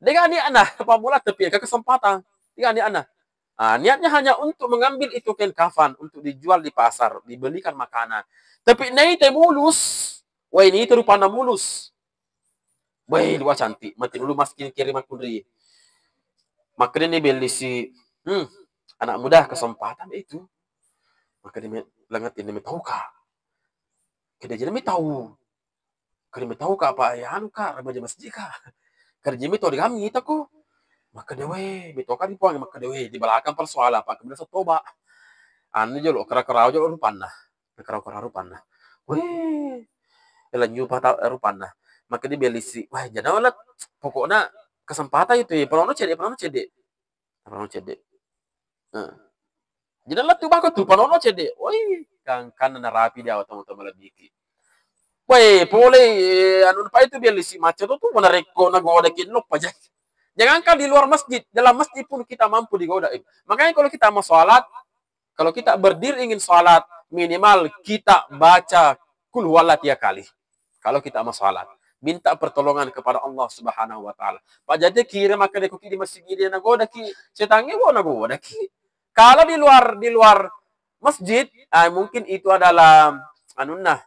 Dega niatna, pammula tapi engka kesempatan. Dega niatna. Ah, niatnya hanya untuk mengambil itu kain kafan untuk dijual di pasar, dibelikan makanan. Tapi naita mulus, wah, ini itu rupanna mulus. Weh, dua cantik. Mati dulu maskin kiri makkunri. Makkedani bellisi, "Hmm, anak muda, kesempatan itu." Makkeda me-, langet ini metauka. Kede jadi metau. Kede metauka apa ya anu ka, remaja masjid ka. Kede jadi metau di kami ita ko. Makkeda, "Weh, metauka di Puang." Makkeda, "Weh, di belakang persoalan apa, kami rasa toba." Anu jolo, kera-kera jolo rupanna. Nakarau-karau rupanna. Weh, lanjut pata rupanna. Makkeda bellisi, "Wah, jana olet. Pokokna kesempatan itu ya, panono cedde, panono cedde." Panono cedde. Nah. Jana lettu bako tu, panono cedde. Woi, kangkanna narapi dia tomatoa malebbi'ki. Woi, pole, eh, anu pa itu bellisi macca tu, tu, mana rekko nagoda ki loppa jai. Jangankan di luar masjid, dalam masjid pun kita mampu digoda. Eh, makanya kalau kita mau sholat, Kalau kita berdiri ingin salat, minimal kita baca kul huwallah tiga kali. Kalau kita mau salat, minta pertolongan kepada Allah Subhanahu wa Ta'ala. Pak, jadi kira maka deko ki di masjid dia nagoda ki, setangnge wo nagoda ki. Kalau di luar, di luar masjid, ah, mungkin itu adalah anunna,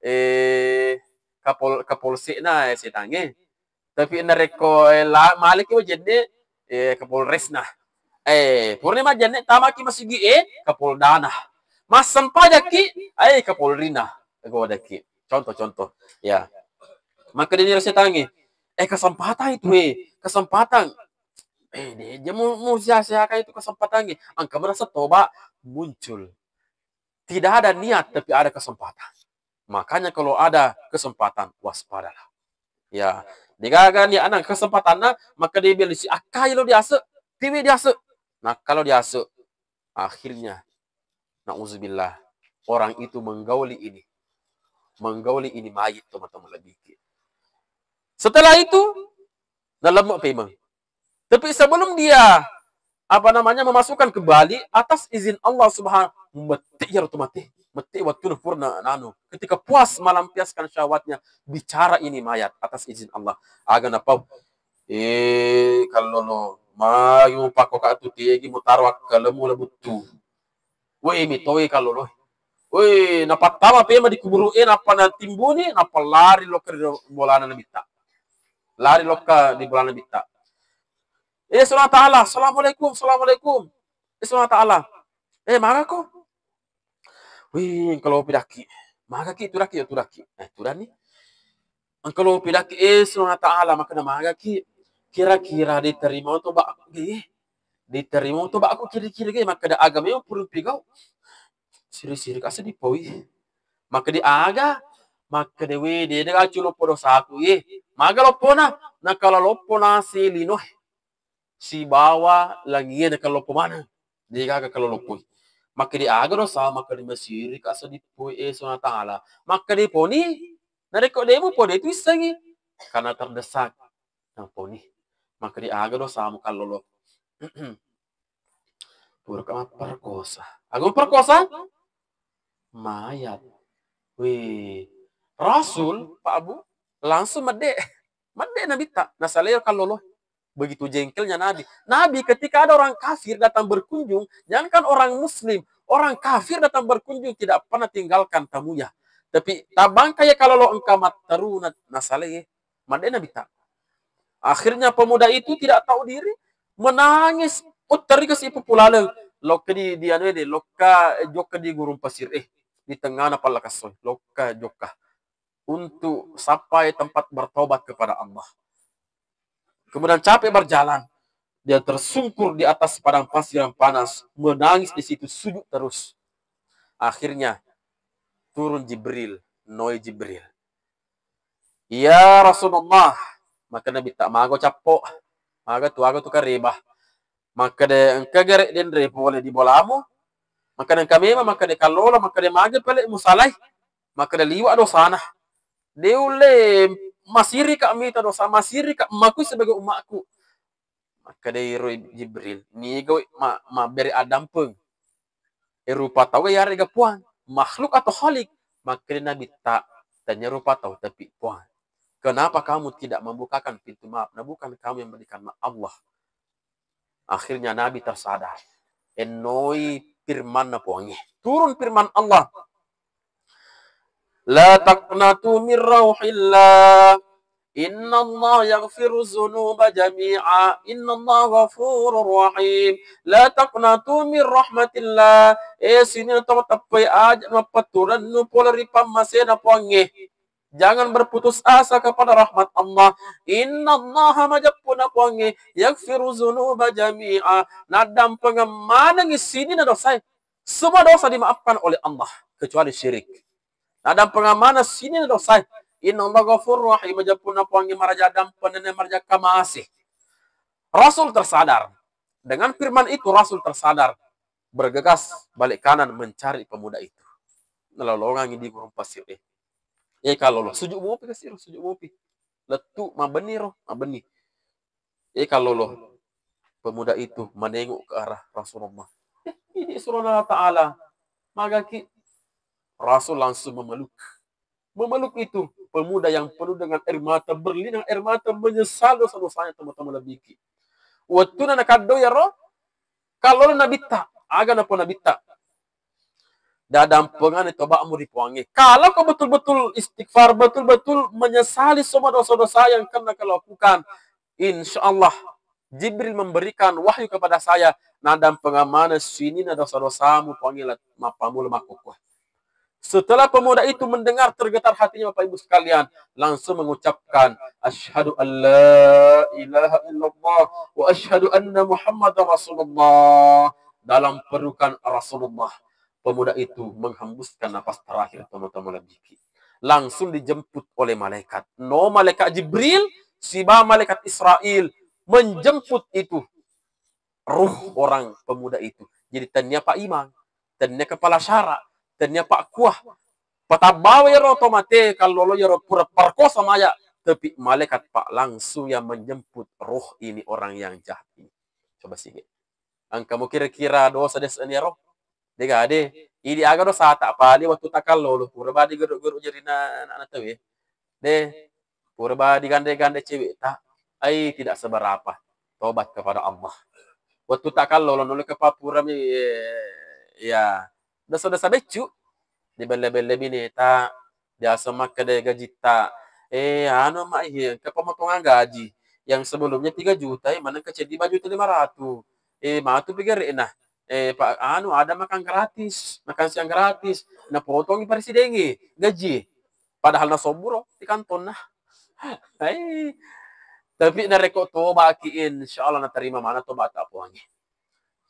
eh, kapol-, kapolsekna, eh, setangnge. Tapi narekko, eh, la-, maliki wajenne, eh, kapolresna. Eh, purani majenne tamaki masigi, eh, kapoldana. Massempajaki, eh, kapolrina. Godaki. Contoh-contoh. Ya. Maka dia setangnge, eh, kesempatan itu, eh, kesempatan. Eh, dia, dia mau, mau sia-siakan itu kesempatannya. Engka merasa toba muncul. Tidak ada niat, tapi ada kesempatan. Makanya kalau ada kesempatan, waspadalah. Ya, degaga ni anang kesempatanna, maka dia bilang si akkai lo diase, tiwi diase. Nah, kalau diase, akhirnya, nauzubillah, orang itu menggauli ini. Menggauli ini mayit, teman-teman, lebih. Setelah itu, nalemme pemeng. Tapi sebelum dia, apa namanya, memasukkan kembali atas izin Allah Subhanahu, mette iyaro tu mate. Mette wattuna purana nanu. Ketika puas melampiaskan syahwatnya, bicara ini mayat atas izin Allah. Aga napau, eh, kallolo, magi mupakko ka tu tegi mutaro akkalemu le buttu. Woi, mitoi kallolo. Woi, napattama pema di kuburu e, nappa natimbuni, nappa lari lokka di bolana nabitta. Lari lokka di bolana nabitta. Eh, Subhanahu wa Ta'ala, assalamualaikum, assalamualaikum. Eh, Subhanahu wa Ta'ala. Eh, magako? Wih, engka lopi dakki. Magaki, tudakki, ya, tudakki. Eh, tudani. Engka lopi dakki, eh, Subhanahu wa Ta'ala, makkeda magaki. Kira-kira diterima to ba, eh, diterima to ba aku kira-kira ge, makkeda aga memang purun pigau. Siri-siri ka seddi poi. Makkeda aga, makkeda we, de, de gacu loppo dosaku, eh. Maga loppona, nakala loppo nasi lino, eh. Sibawa langie nakaloppo maneng. Degaga kaloppoi. Makkeda aga dosa, makkeda masiri ka seddi poi, eh, Subhanahu wa Ta'ala. Makkeda poni, narekko demu pode tu issengi. Karena terdesak. Nah, poni. Makkeda aga dosamu kallolo. Pura ka mapperkosa. Aga mapperkosa? Mayat. Wih. Rasul, Pak Abu, langsung medde. Medde nabitta. Nasalai kallolo. Begitu jengkelnya Nabi. Nabi ketika ada orang kafir datang berkunjung, jangankan orang muslim, orang kafir datang berkunjung tidak pernah tinggalkan tamunya. Tapi tabangka ya kalau lo engka matteru na-, nasalai, madde Nabi ta. Akhirnya pemuda itu tidak tahu diri, menangis, utteriga si pupulaleng. Lokka di, di anu de, lokka jokka di gurung pasir, eh, di tengahna pallakasoi, lokka jokka. Untuk sampai tempat bertobat kepada Allah. Kemudian capek berjalan, dia tersungkur di atas padang pasir yang panas, menangis di situ, sujud terus. Akhirnya turun Jibril, noi Jibril. Ya Rasulullah, maka Nabi ta mago cappo, maga tu, aga tu kareba. Makkeda engka gare denre pole di bolamu. Makkeda engka memang, makkeda kallolo, makkeda mage pale musalai. Makkeda liwa dosana. De ulle masiri ka mita dosa, masiri ka makui sebagai umatku. Makkeda iro Jibril, niga we ma-, mabbere addampeng. E rupa tau yarega Puang, makhluk atau khalik? Makkeda Nabi ta, tanya rupa tau, tapi Puang. Kenapa kamu tidak membukakan pintu maaf? Nah, bukan kamu yang berikan maaf, Allah. Akhirnya Nabi tersadar. Ennoi firmanna Puangnge. Turun firman Allah. La taqnatu min rauhillah. Innallaha yaghfiru dzunuba jami'a. Innallaha ghafurur rahim. La taqnatu min rahmatillah. Eh, sininna tau teppai aja mappaturannu pole ri pammasena Puangnge. Jangan berputus asa kepada rahmat Allah. Innallaha, majeppuna Puangnge, yaghfiru dzunuba jami'a. Naddampengeng manengngi sininna dosae. Semua dosa dimaafkan oleh Allah, kecuali syirik. Naddampengeng maneng sininna dosae. Innallaha ghafurur rahim, majeppuna Puangnge maraja dampeng, nennia maraja kamase. Rasul tersadar. Dengan firman itu, Rasul tersadar. Bergegas balik kanan mencari pemuda itu. Nalolongangi di gurung pasir e. Eh, kallolo, sujud mopi kasiro, sujud mopi. Lettu, mabbenni ro, mabbenni. Eh, kallolo, pemuda itu menengok ke arah Rasulullah. Idi surona Allah Ta'ala. Magaki Rasul langsung memeluk. Memeluk itu pemuda yang penuh dengan air mata, berlinang air mata, menyesal dosa-dosanya, teman-teman lebih ki. Wettuna nakaddo yaro, kalau nabitta, aga napo nabitta. Dadampengani toba'mu ri Puangnge. Kalau kau betul-betul istighfar, betul-betul menyesali semua dosa-dosa yang pernah kau lakukan, insya Allah Jibril memberikan wahyu kepada saya, nadampengeng maneng sininna dosa-dosamu, Puangnge la-, mappammula makkukkuwe. Setelah pemuda itu mendengar, tergetar hatinya, Bapak Ibu sekalian, langsung mengucapkan, "Asyhadu an la ilaha illallah wa asyhadu anna Muhammadar Rasulullah." Dalam pelukan Rasulullah, pemuda itu menghembuskan napas terakhir, teman-teman lebiki. Langsung dijemput oleh malaikat. No malaikat Jibril, siba malaikat Israel menjemput itu ruh orang pemuda itu. Jadi tennia Pak Imang, tennia kepala syara, tennia Pak Kuah. Patabbawa yaro to mate, kallolo yaro pura perkosa maya, tapi malaikat Pak langsung yang menjemput roh ini orang yang jahat ini. Coba sige. Engka mo kira-kira dosa desenni yaro? Dega de. Idi aga dosa tak pali waktu takallolo, pura badi geru-geru jerina anak-anak tawe. De, pura ba digande-gande cewek ta, ai tidak seberapa. Tobat kepada Allah. Waktu takallolo nolai ke papurami, eh, ya, dosa-dosa beccu. Dibelle-belle bineta, biasa makkeda gajitta, eh, anu, Mak, iya, engka pemotongan gaji. Yang sebelumnya tiga juta, eh, mana ke jadi dua juta lima ratus. Eh, matu pigere'na. Eh, Pak, anu, ada makan gratis, makan siang gratis. Napotongi presidengnge gaji. Padahal nasobburo di kantonna. Hai. Tapi narekko tobaki, insya Allah naterima mana toba ta Puangnge.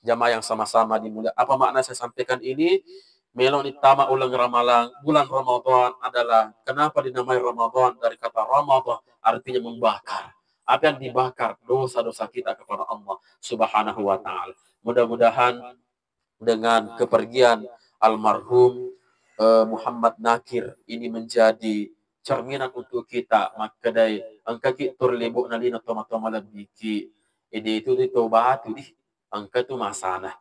Jamaah yang sama-sama dimulia, apa makna saya sampaikan ini? Melo ni tama uleng Ramalang, bulan Ramadan adalah, kenapa dinamai Ramadan? Dari kata Ramadan, artinya membakar. Apa yang dibakar? Dosa-dosa kita kepada Allah Subhanahu wa Ta'ala. Mudah-mudahan dengan kepergian almarhum, eh, Muhammad Nakir ini menjadi cerminan untuk kita, makkedai engkaki tur lebo'na lino toma-toma lebbiki. Ede itu ditobatu di, engka tu masana.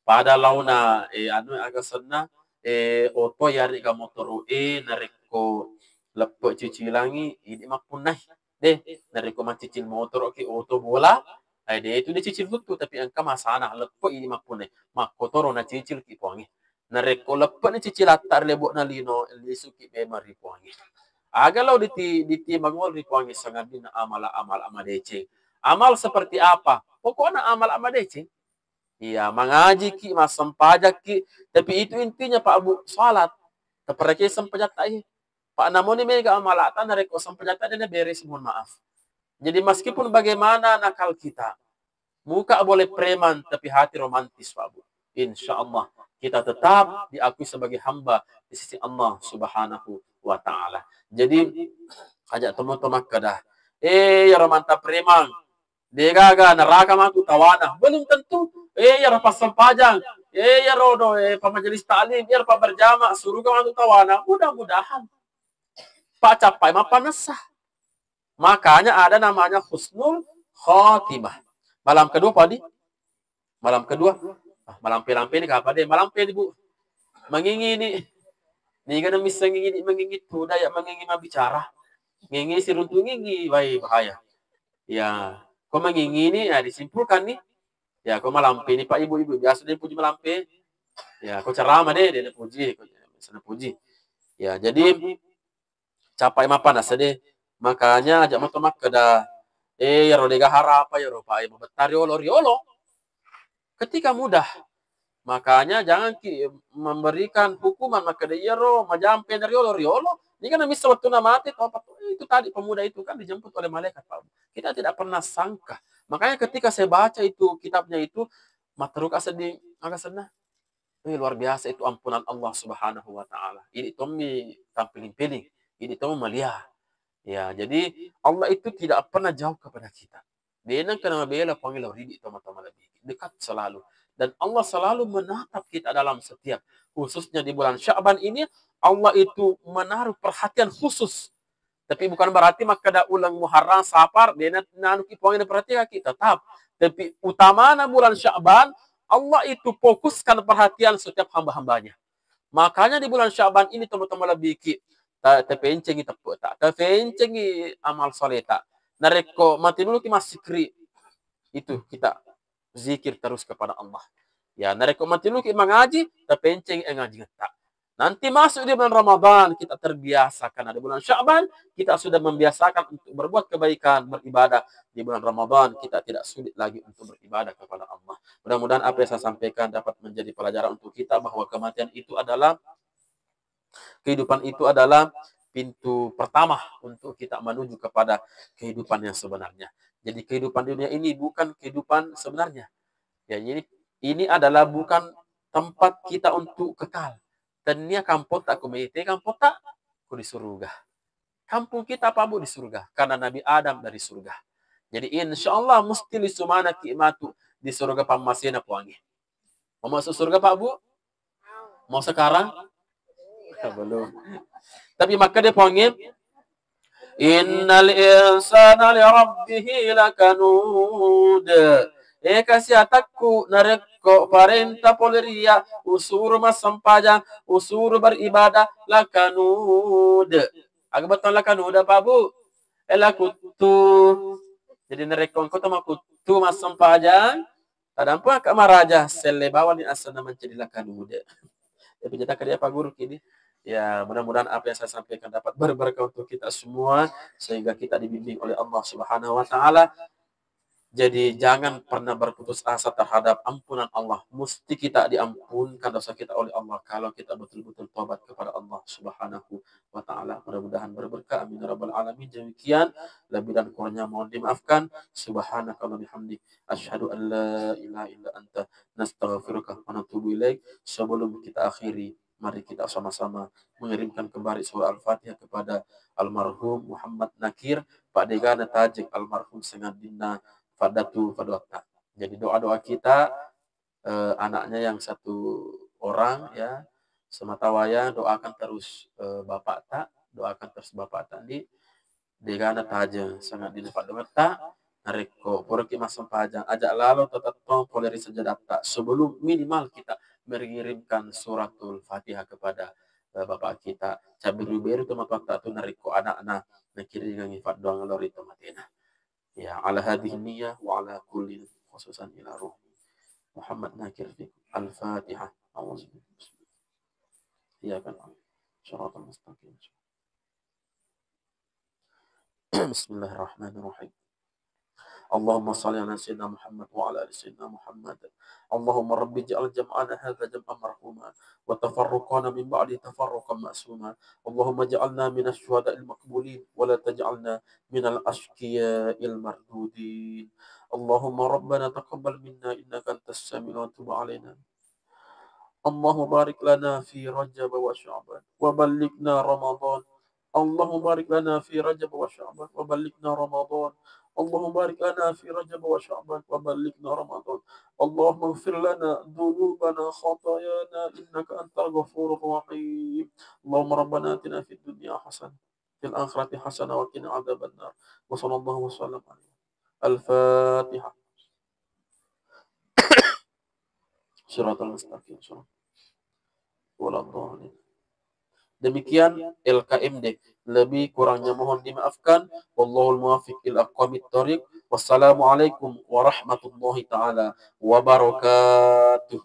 Pada launa, eh, anu, aga senna, eh, oto yarega motoro e, narekko leppe cicilangi, idi mappunnai. De, narekko maccicil motoro ki oto bola, eh, de itu dicicil tuttu, tapi engka masana, leppe idi mappunnai. Makkotoro nacicil ki Puangnge. Narekko leppe ni cicilatta ri lebo'na lino, lisuki memang ri Puangnge. Aga lao diti-, ditimbang ri Puangnge sangadinna amala-amala madeceng. Amal seperti apa? Pokokna amala madeceng. Iya, mangajiki, massempajakki, tapi itu intinya, Pak Bu, salat. Taparekeng sempajatta e. Pak, namoni mega amalata narekko sempajatta de naberes, mohon maaf. Jadi meskipun bagaimana nakal kita, muka boleh preman, tapi hati romantis, Pak Bu. Insya Allah kita tetap diakui sebagai hamba di sisi Allah Subhanahu wa Ta'ala. Jadi, aja teman-teman kada, eh, ya romantis preman, degaga neraka matu tawana. Belum tentu. Eh, iyaro passempajang, eh, iyaro do, eh, pamajelis taklim, iyaro pabberjama, suruga matu tawana. Mudah-mudahan. Pak, cappai mappanessa. Makanya ada namanya husnul khotimah. Malam kedua, Pak Di? Malam kedua. Ah, malampe-lampe ni kapan deh? Malampe ni, Bu. Mangingini. Niga na missengi ini mangingi tu, daya mangingi mabicara. Ngingi siruntu ngingi, wai bahaya. Ya, ko mangingini, ya disimpulkan nih. Ya, ko malampe ni Pak Ibu-ibu, biasa deh puji malampe. Ya, ko ceramah deh, dia puji, ko sana puji. Ya, jadi cappai mappanessa deh. Makanya aja matu makkeda, eh, iyaro dega harapa, iyaro pae mabetta riolo, riolo. Ketika mudah. Makanya jangan ki memberikan hukuman makkeda iyaro majampe na riolo, riolo. Ini kan bisa waktu na mati, toh, apa tuh? Itu tadi pemuda itu kan dijemput oleh malaikat, Pak. Kita tidak pernah sangka. Makanya ketika saya baca itu kitabnya itu, matteru ka seddi, aga senna. Eh, luar biasa itu ampunan Allah Subhanahu wa Ta'ala. Ini tommi tampiling-piling, ini tommi malia. Ya, jadi Allah itu tidak pernah jauh kepada kita. Dia nang kena bela panggil ridi toma-toma lebih. Dekat selalu. Dan Allah selalu menatap kita dalam setiap, khususnya di bulan Sya'ban ini, Allah itu menaruh perhatian khusus. Tapi bukan berarti makkeda uleng Muharram, Safar, de na-, nanuki Puang na perhatikan ki, tetap. Tapi utamana bulan Sya'ban, Allah itu fokuskan perhatian setiap hamba-hambanya. Makanya di bulan Sya'ban ini, teman-teman, lebih ki-, ta-, tapencengi teppu ta, tapencengi amal soleh ta. Narekko matinuki massikri, itu kita zikir terus kepada Allah. Ya, narekko matinuki mangaji, tapencengi ngaji ta. Nanti masuk di bulan Ramadan, kita terbiasa karena di bulan Sya'ban kita sudah membiasakan untuk berbuat kebaikan, beribadah. Di bulan Ramadan kita tidak sulit lagi untuk beribadah kepada Allah. Mudah-mudahan apa yang saya sampaikan dapat menjadi pelajaran untuk kita bahwa kematian itu adalah, kehidupan itu adalah pintu pertama untuk kita menuju kepada kehidupan yang sebenarnya. Jadi kehidupan di dunia ini bukan kehidupan sebenarnya. Ya, ini, ini adalah bukan tempat kita untuk kekal. Tennia kampong ta ku mete, kampong ta ku di surga. Kampung kita apa, Bu? Di surga. Karena Nabi Adam dari surga. Jadi insya Allah mesti lisu maneng ki matu di surga pammasena Puangnge. Mau masuk surga, Pak, Bu? Mau sekarang? Belum. Tapi makkeda Puangnge, "Innal insana li rabbihi lakanud." Eh, kasi atakku, narekko parenta pole ri iyya, usuru massempajang, usuru beribadah, lakanud. Aga bettuanna lakanud, Pak, Bu? Eh, lakuttu. Jadi narekko engka to makuttu massempajang, tadampu akka maraja, selle bawani asenna menjadi lakanud. Tapi nyata kadi apa guru kini? Ya, mudah-mudahan apa yang saya sampaikan dapat berberkah untuk kita semua, sehingga kita dibimbing oleh Allah Subhanahu wa Ta'ala. Jadi, jangan pernah berputus asa terhadap ampunan Allah. Mesti kita diampunkan dosa kita oleh Allah kalau kita betul-betul tobat kepada Allah Subhanahu wa Ta'ala. Mudah-mudahan berberkah. Amin ya rabbal alamin. Demikian, lebih dan kurangnya mohon dimaafkan. Subhanakallahumma bihamdik, asyhadu an la ilaha illa anta, nastaghfiruka wa natubu ilaik. Sebelum kita akhiri, mari kita sama-sama mengirimkan kembali surah Al-Fatihah kepada almarhum Muhammad Nakir, Pak Degana Tajeng almarhum, sangadinna Faddatu Faduatta. Jadi doa-doa kita, eh, anaknya yang satu orang, ya, semata wayang, doakan terus, eh, bapak ta, doakan terus bapak ta di Degana Tajeng, sangadinna Faddongetta, narekko puraki massempajang, aja lalo tatettong pole ri sajadatta sebelum minimal kita mengirimkan suratul Fatihah kepada, eh, bapak kita. Cabbiru-biru tomatoatta tu narekko anakna nakiringangi faddoang lao ri tomatena. Ya, ala hadhihi niyah wa ala kulli, khususan ila ruhi Muhammad Nakir fi Al-Fatihah. A'udzubillah. Iyyaka na'budu. Shiratal mustaqim. Bismillahirrahmanirrahim. اللهم صل على سيدنا محمد وعلى آل سيدنا محمد. اللهم رب اجعل جمعنا هذا جمعا مرحوما وتفرقنا من بعده تفرقا معصوما. اللهم اجعلنا من الشهداء المقبولين ولا تجعلنا من الأشقياء المردودين. اللهم ربنا تقبل منا إنك أنت السميع وتب علينا. اللهم بارك لنا في رجب وشعبان وبلغنا رمضان. اللهم بارك لنا في رجب وشعبان وبلغنا رمضان. اللهم بارك لنا في رجب وشعبان وبلغنا رمضان. اللهم اغفر لنا ذنوبنا خطايانا إنك أنت الغفور الرحيم. اللهم ربنا آتنا في الدنيا حسنة وفي الآخرة حسنة وقنا عذاب النار. وصلى الله وسلم عليه. Al-Fatihah. Shiratal mustaqim. Shiratal. Waladhdallin. Demikian L K M D. Lebih kurangnya mohon dimaafkan. Wallahul muwaffiq ila aqwamit thariq. Wassalamualaikum warahmatullahi taala wabarakatuh.